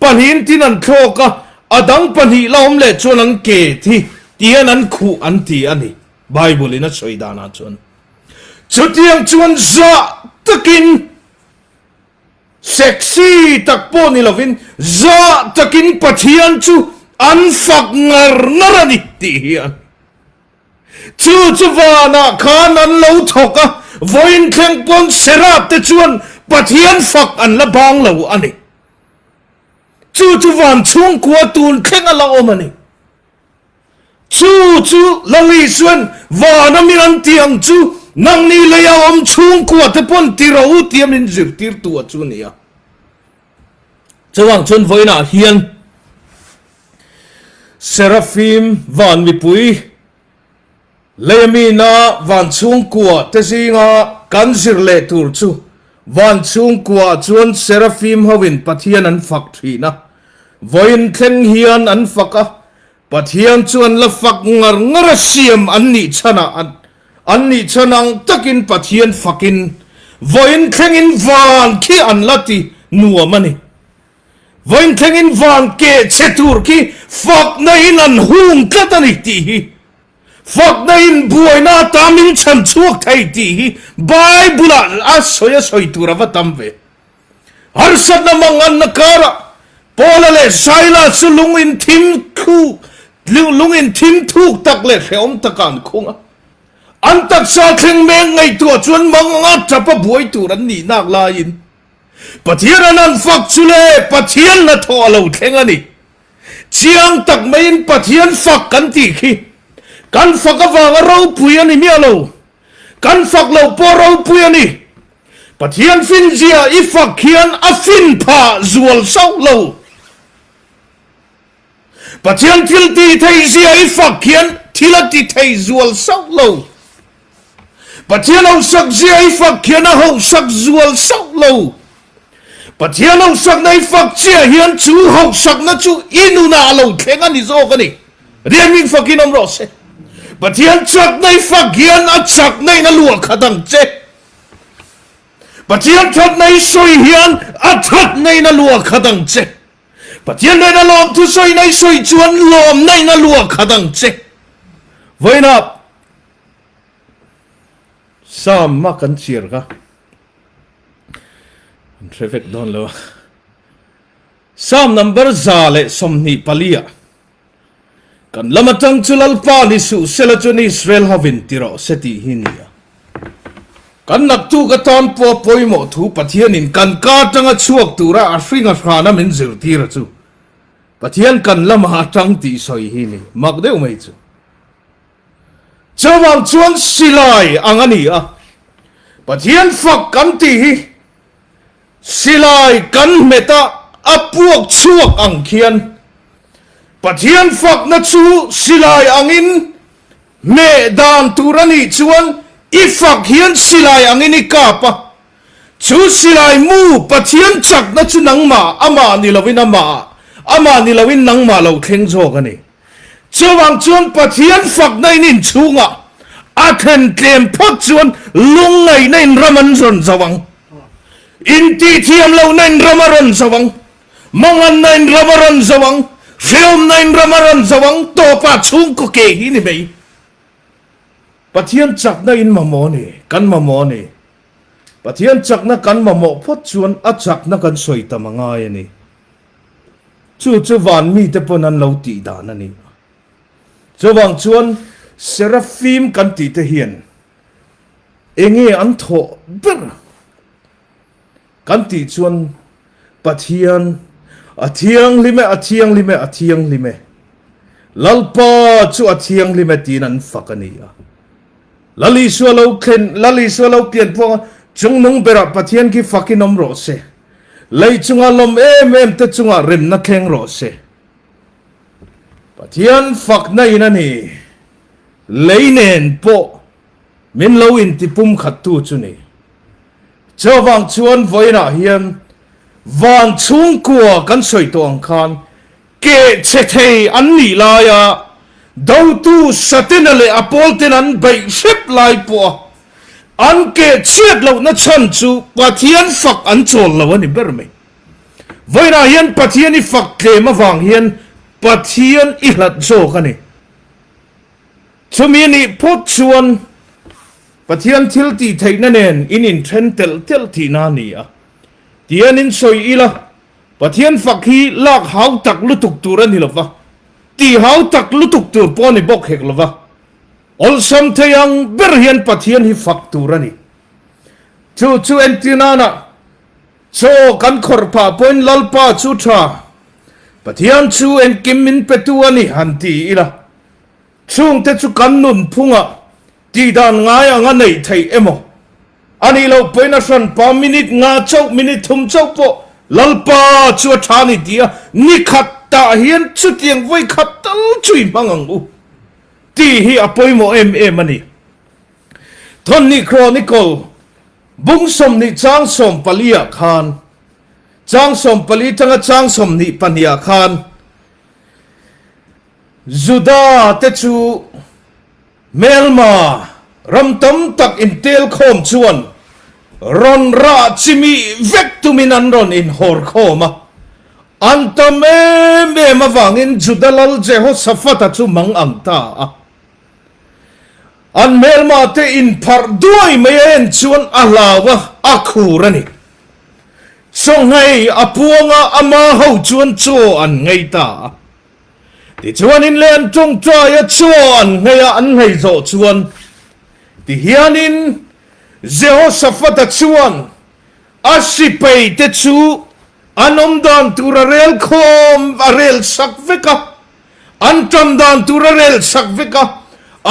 pahnihin tin an thlawk a, a dang pahnih la awm leh chuan an ke thi tihian an khuh an ti a ni, Bible in a sawi danah chuan. Chutiang chuan zah takin sexy tak pawh ni lovin zah takin Pathian chu an fak ngar ngar a ni tih hi a ni. Chu chu vanah khan an lo thawk a, vawiin thleng pawn Seraf te chuan Pathian fak an la bang lo a ni. Chu chu van chhungkua tun thleng a la awm a ni. Chu chu Lali chuan vana min an tih ang chu nangni leia awm chhungkua te pawn ti ro u tia min zirtirtu a chu a ni a. Chuvang chuan vawiinah hian Serafim van mipui, Leia-mina van chhungkua te zinga kan zir leh tur chu van chhungkuaah chuan Serafim hoin Pathian an fak thin a. Vawiin thleng hian an fak a, Pathian chu an la fak ngar ngar a siam an nih chhanah an an nih chhan ang takin Pathian fakin vawiin thlengin van khi an la ti nuam a ni. Vawiin thlengin van keh chhe tur khi fakna in an hung tlat a ni tih hi, fakna in buaina ata min chhan chhuak thei tih hi Bible ah a sawi a sawi tur a va tam ve. Harsatna manganna karah Paula leh Saila chu lung in thim thuk lung in thim thuk tak leh hrehawm takah an khung a. An taksa thleng mek ngaihtuah chuan manganga tapa buai tur an nih nak laiin Pathian an an fak chu le Pathian hnathawh a lo thleng a ni. Chiang tak maiin Pathian fak kan tih khi kan fak avanga ropui a ni miah lo. Kan fak loh pawh ropui a ni. Pathian finzia i fak hian a fin phah zual sauh lo. Pathian thil ti thei zia i fak hian thil a ti thei zual sauh lo. Pathian hausak zia i fak hian a hausak zual sauh lo. Pathian hausakna i fak chiah hian chu hausakna chu i nunah a lo thleng a ni zawk a ni. Rian min fakin awm rawh se. Pathian chakna i fak hian a chakna in a luah khat ang che. Pathian thatna i sawi hian a thatna in a luah khat ang che. Pathian nena lawmthu sawina i sawi chuan lawmna in a luah khat ang che. Vawiinah Psalm a kan chhiar kha an hre vek dawn lo a. Psalm number 124 ah Kan lam atang chu Lalpa ni suh sela chuan Israel hovin ti rawh se tih hi ni a. Kan naktuk atan pawh a pawimawh thu Pathianin kan ka atanga chhuak tura a hring a hrana min zirtir a chu Pathian kan lamah atang tih sawi hi ni mak deuh mai chu. Chuvang chuan silai ang a ni a, Pathian fak kan tih hi Silai kan hmet a, a puak chhuak ang khian Pathian fakna chu silai angin hmeh dan tur a nih chuan i fak hian silai angin i kap a, chu silai mu Pathian chakna chu nangmah amah ni lovin amah ah. Amah ni loin nangmah lo thleng zawk a ni. Chuvang chuan Pathian fakna in inchhungah a thlen tlem phawt chuan lungngaihna in ram an rawn zo ang. Intihthiam lohna in ram a rawn zo ang. Manganna in ram a rawn zo ang. Hreawmna in ram a rawn zo ang. Tawpah chhungkaw ke hi ni mai. Pathian chakna in mamawh a ni, kan mamawh a ni. Pathian chakna kan mamawh phawt chuan a chakna kan sawi tam a ngai a ni. Chu chu van mite pawn an lo tih dan a ni. Chuvang chuan Seraphim kan tih te hian enge an thawh ber kan tih chuan Pathian a thianghlim e, a thianghlim e, a thianghlim e. Lalpa chu a thianghlim e tiin an fak a ni a. Lal Isua lo thlen, Lal Isua lo pian pawh a chungnung berah Pathian khi fakin awm rawh se. Lei chunga lawm em em te chungah remna thleng rawh se. Pathian fakna in a ni. Lei nen pawh min lo inti pumkhattu chu ni. Chuvang chuan vawiinah hian van chhungkua kan sawi tawh ang khan keh chhe thei an nih laia dotu Satena leh a pawlten an beih hrep lai pawha an keh chhiat lohna chhan chu Pathian fak an chawl lo a ni ber mai. Vawiinah hian Pathian i fak tlem avang hian Pathian i hlat zawk a ni. Chumi nih phawt chuan Pathian thil tih theihna nen in inthen telh telh tihna a ni a. Tian in sawi ila, Pathian fak hi lak hau tak lutuk tur a ni lova, tih hau tak lutuk tur pawh a ni bawk hek lova. Awlsam thei ang ber hian Pathian hi fak tur a ni. Chu chu entir nana chaw kan khawrh phah pawhin Lalpa chu tha, Pathian chu engkim min petu a ni han ti ila. Chungte chu kan nunphungah tihdan ngai anga neih theih emaw? A nih loh pawhin a hranpa minute nga chauh, minute thum chauh pawh Lalpa chu a tha a ni ti a, ni khat tah hian chutiang vawi khat tal chu i hmang ang u tih hi a pawimawh em em a ni. Thawnhnih Chronicle bung 20 chang 14 ah khan, chang 14 tanga chang 22 ah khan, Juda te chu hmelma ram tam tak intel khawm chuan rawn rah chimi vek tumin an rawn inhawr khawm a. An tam em em avangin Juda lal Jehoshaphat-a chu mang ang ta a. An hmelma te inpharh duai mai a en chuan a hlau a, a khur a ni. Chawnghei a puang a, ama ho chuan chaw an ngei ta a. Tichuanin leh an tawngtai a, chaw an nghei a, an nghei zawh chuan tihianin Jehoshaphat-a chuan a sipaite chu an awm dan tur a rel khawm a rel sak vek a, an tan dan tur a rel sak vek a,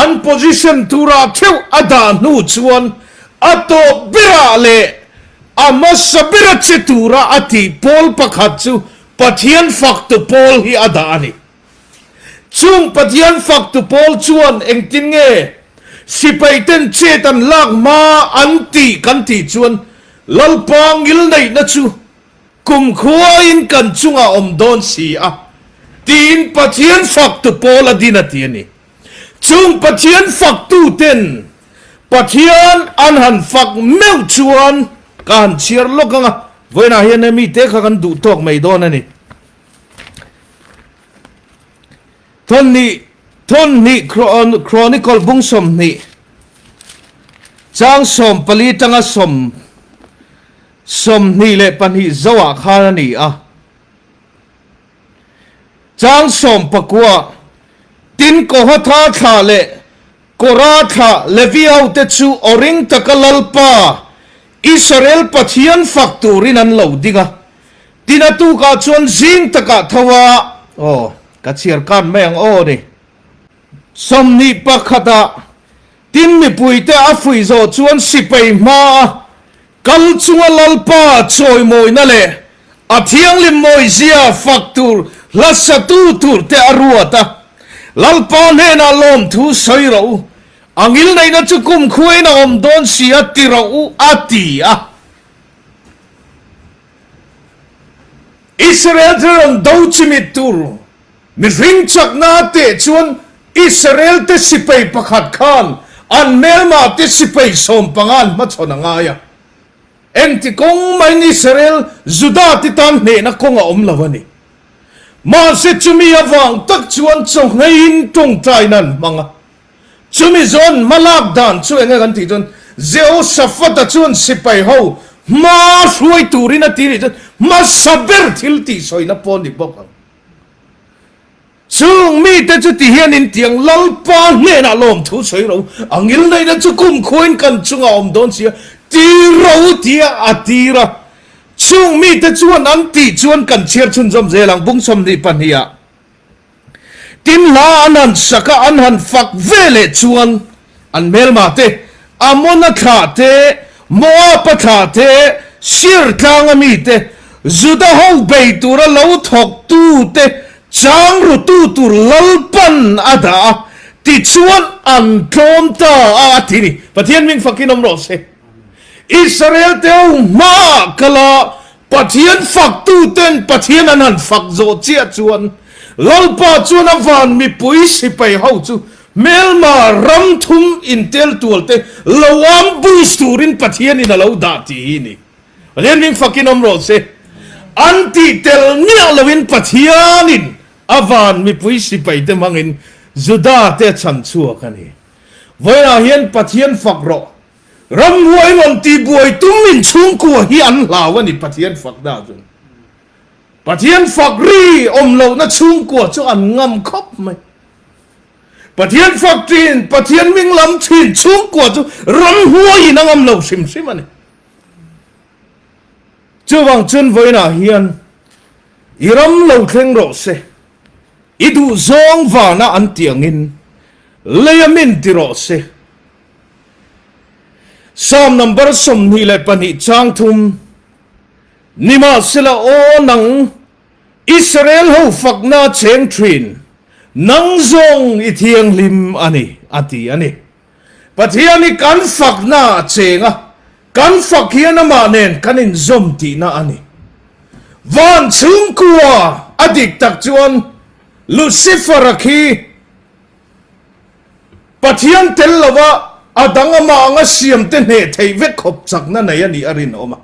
an position turah theuh a dah hnu chuan a tawp berah leh a hmasa bera che tura a tih pawl pakhat chu Pathian faktu pawl hi a dah a ni. Chung Pathian faktu pawl chuan engtin nge sipaiten chet an lak hma an tih kan tih chuan Lalpa ngilneihna chu kumkhuain kan chungah awm dawn si a tiin Pathian faktu pawl a din a ti a ni. Chung Pathian faktuten Pathian an han fak meuh chuan ka han chhiar lawk ang a, vawiinah hian hemi te kha kan duh tawk mai dawn a ni. Thawnhnih Thawnhnih Chronicle bung 20 chang 14 tanga sawm 22 zoah khan a ni a. Chang 19, Tin Kohatha thlah leh Kora thlah Levi hote chu aw ring taka Lalpa, Israel Pathian fak turin an lo ding a. Tin a tukah chuan zing takah tho a, aw, ka chhiar kan mai ang aw ni. 21 ah, Tin mipuite a fuih zawh chuan sipai hma a Kal chunga Lalpa chawimawina leh a thianghlim mawizia fak tur hla satu tur te a ruat a. Lalpa hnenah lawmthu sawi rawh u, a ngilneihna chu kumkhuain a awm dawn si a ti rawh u a ti a. Israel te rawn do chimit tur mihring chakna teh chuan Israel te sipai pakhat khan an hmelma te sipai sawmpanga an hmachhawn a ngai a. Engti kawng maiin Israel Juda te tan hnehna kawng a awm lo a ni. Mahse chumi avang tak chuan chawhngeiin tawngtaina an hmang a. Chumi zawn hmalak dan chu enge kan tih chuan Jehoshaphat-a chuan sipai ho hma hruai turin a ti nih chuan hmasa ber thil tih sawina pawh ni bawk ang. Chung mite chu ti hian in tiang Lalpa hnenah lawmthu sawi ro, a ngilneihna chu kumkhuain kan chungah a awm dawn si a, ti ro tia a tir a. Chung mite chuan an tih chuan kan chhiar chhunzawm zel ang bung 22 ah. Tin hla an han sak a, an han fak ve leh chuan an hmelma te, Amona thlah te, Moaba thlah te, Seir tlanga mi te, Juda ho bei tura lo thawk tu te chang ru tu tur Lalpan a dah a, tichuan an tlawm ta a a ti ni. Pathian hming fakin awm rawh se. Israel te ho hmaah kal a, Pathian faktu ten Pathian an han fak zawh chiah chuan Lalpa chuan a van mipui sipai ho chu hmelma ram thum intel tual te lo ambush turin Pathianin a lo dah tih hi ni. Pathian hming fakin awm rawh se. An tih tel miah loin Pathianin a van mipui sipai te hmangin Juda te a chhan chhuak a ni. Vawiinah hian Pathian fak rawh. Ramhuai rawn tihbuai tum in chhungkua hi an hlau a ni Pathian fak dah chuan. Pathian fak ri awm lohna chhungkua chu an ngam khawp mai. Pathian fak thin, Pathian hming lam thin chhungkua chu ramhuai in a ngam lo hrim hrim a ni. Chuvang chuan vawiinah hian i ram lo thleng rawh se, i duhzawng vana an tih angin lei a min ti rawh se. Psalm number 22 chang thum, Nimahsela aw nang Israel ho fakna cheng thin, nang zawng i thianghlim a ni, a ti a ni. Pathian hi kan fakna a cheng a, kan fak hian amah nen kan inzawm tihna a ni. Van chhungkua a dik tak chuan Lucifer-a khi Pathian tel lova a dang amah anga siamte hneh theih vek khawp chakna nei a nih a rinawm a.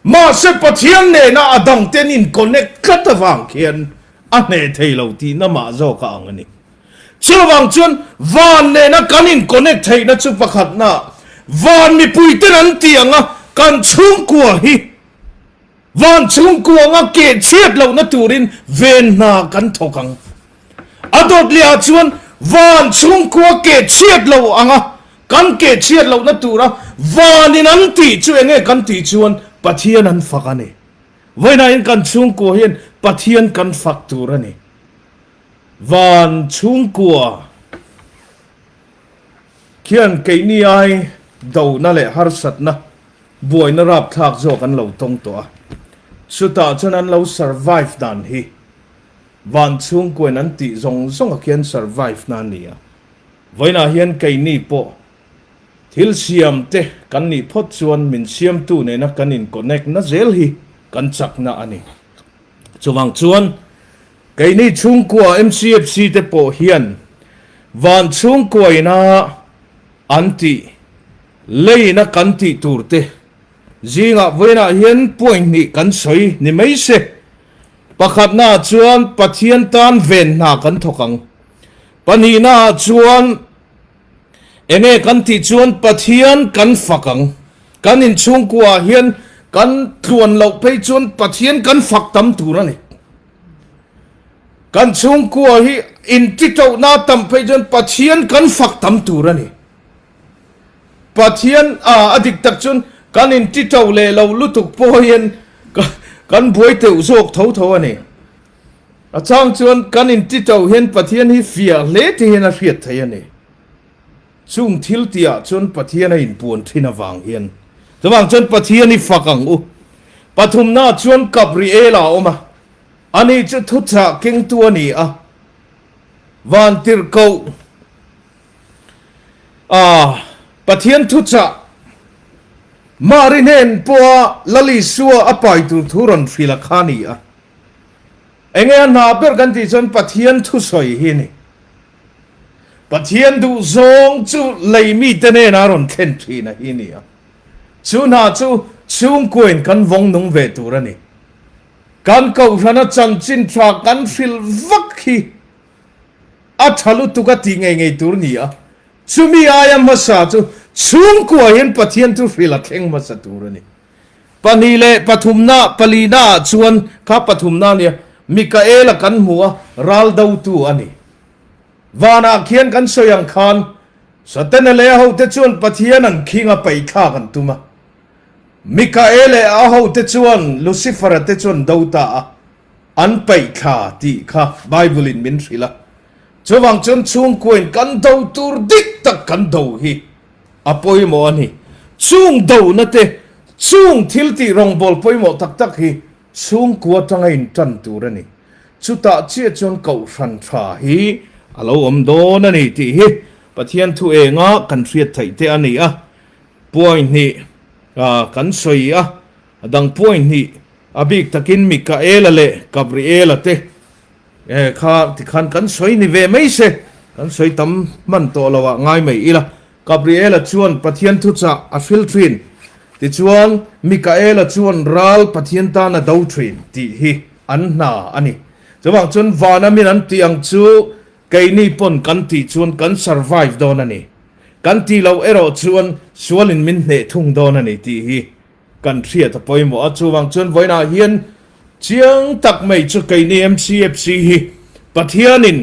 Mahse Pathian nena a dangte an in-connect tlat avang khian a hneh thei lo tihna mah zawk a ang a ni. Chuvang chuan van nena kan in-connect theihna chu pakhatna van mipuiten an tih anga kan chhungkua hi Van chhungkuanga keh chhiat lohna turin ven hna kan thawk ang. A dawt lehah chuan van chhungkua keh chhiat lo anga kan keh chhiat lohna tura vanin an tih chu enge kan tih chuan Pathian an fak a ni. Vawiinahin kan chhungkua hian Pathian kan fak tur a ni. Van chhungkua khian keini ai dona leh harsatna Buaina rapthlak zawk an lo tawng tawh a, chutah chuan an lo survive dan hi van chhungkuain an tih zawng zawng ah khian survive na a ni a. Vawiinah hian keini pawh thil siam te kan nih phawt chuan min siamtu nena kan in connect na zel hi kan chakna a ni. Chuvang chuan keini chhungkua MCFC te pawh hian van chhungkuaina an tih Leina kan tih tur te zingah vawiinah hian point hnih kan sawi ni mai se. Pakhatnaah chuan Pathian tan ven hna kan thawk ang. Pahnihnaah chuan enge kan tih chuan Pathian kan fak ang. Kan inchhungkuaah hian kan tluan loh phei chuan Pathian kan fak tam tur a ni. Kan chhungkua hi intitohna tam phei chuan Pathian kan fak tam tur a ni. Pathian a a dik tak chuan kan in ti to leh lo lutuk pawh hian kan buai teuh zawk tho tho a ni. A chang chuan kan in ti to hian Pathian hi fiah hle te hian a hriat theih a ni. Chung thil tihah chuan Pathian a inpuan thin avang hian chuvang chuan Pathian hi fak ang u. Pathumna chuan Gabriela a awm a, ani chu thuchah kengtu a ni a, Vantirhkoh A Pathian thuchah Mari hnen pawha Lal Isua a pai tur thu rawn hrilh a kha a ni a. Enge a hna ber kan tih chuan Pathian thusawi hi a ni. Pathian duhzawng chu lei mite nena a rawn thlen thin a hi a ni a. Chu hna chu chhungkuain kan vawng nung ve tur a ni. Kan kohhrana chanchin tha kan hrilh vak hi a tha lutuk a tih ngei ngei tur ni a. Chumi aia hmasa chu chhungkua hian Pathian chu hrilh a thleng hmasa tur a ni. Pahnih leh pathumna, palina ah chuan kha pathumna a nia, Mikaela kan hmu a, ral dotu a ni. Vanah khian kan sawi ang khan Satana leh a hote chuan Pathian an khing a paihthlak an tum a. Mikael leh a hote chuan Lucifer-a te chuan do ta a, an paihthla tih kha Bible-in min hrilh a. Chuvang chuan chhungkuain kan do tur dik tak kan do hi a pawimawh a ni. Chung dona te, chung thil tih rawngbâwl pawimawh tak tak hi chhungkua atanga inṭan tur a ni. Chutah chiah chuan kohhran ṭha hi a lo awm dawn a ni tih hi Pathian thu enga kan hriat theih te a ni a. Puai hnih kan sawi a, a dang puai hnih a bik takin Mikaela leh Gabriela te kha tikhan kan sawi ni ve mai se, kan sawi tam hman tawh lo ah ngai mai ila. Gabriela chuan Pathian thuchah a hril thin, tichuan Mikaela chuan ral Pathian tan a do thin tih hi an hna a ni. Chuvang chuan vana min an tih ang chu keini pawn kan tih chuan kan survive dawn a ni. Kan tih loh erawh chuan sualin min hneh thung dawn a ni tih hi kan hriat a pawimawh a. Chuvang chuan vawiinah hian chiang tak mai chu keini MCFC hi Pathianin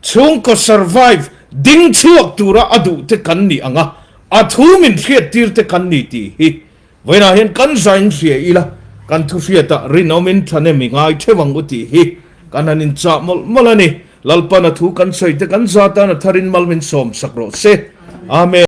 chhungkaw survive ding chhuak tura a duh te kan nih ang a, a thu min hriattir te kan ni tih hi Vawiinah hian kan zain hria ila, kan thu hriatah rinawmin thahnem i ngai theuh ang u tih hi kan han inchah mawlh mawlh a ni. Lalpan a thu kan sawi te kan za tan a tharin mal min sawm sak rawh se. Amen.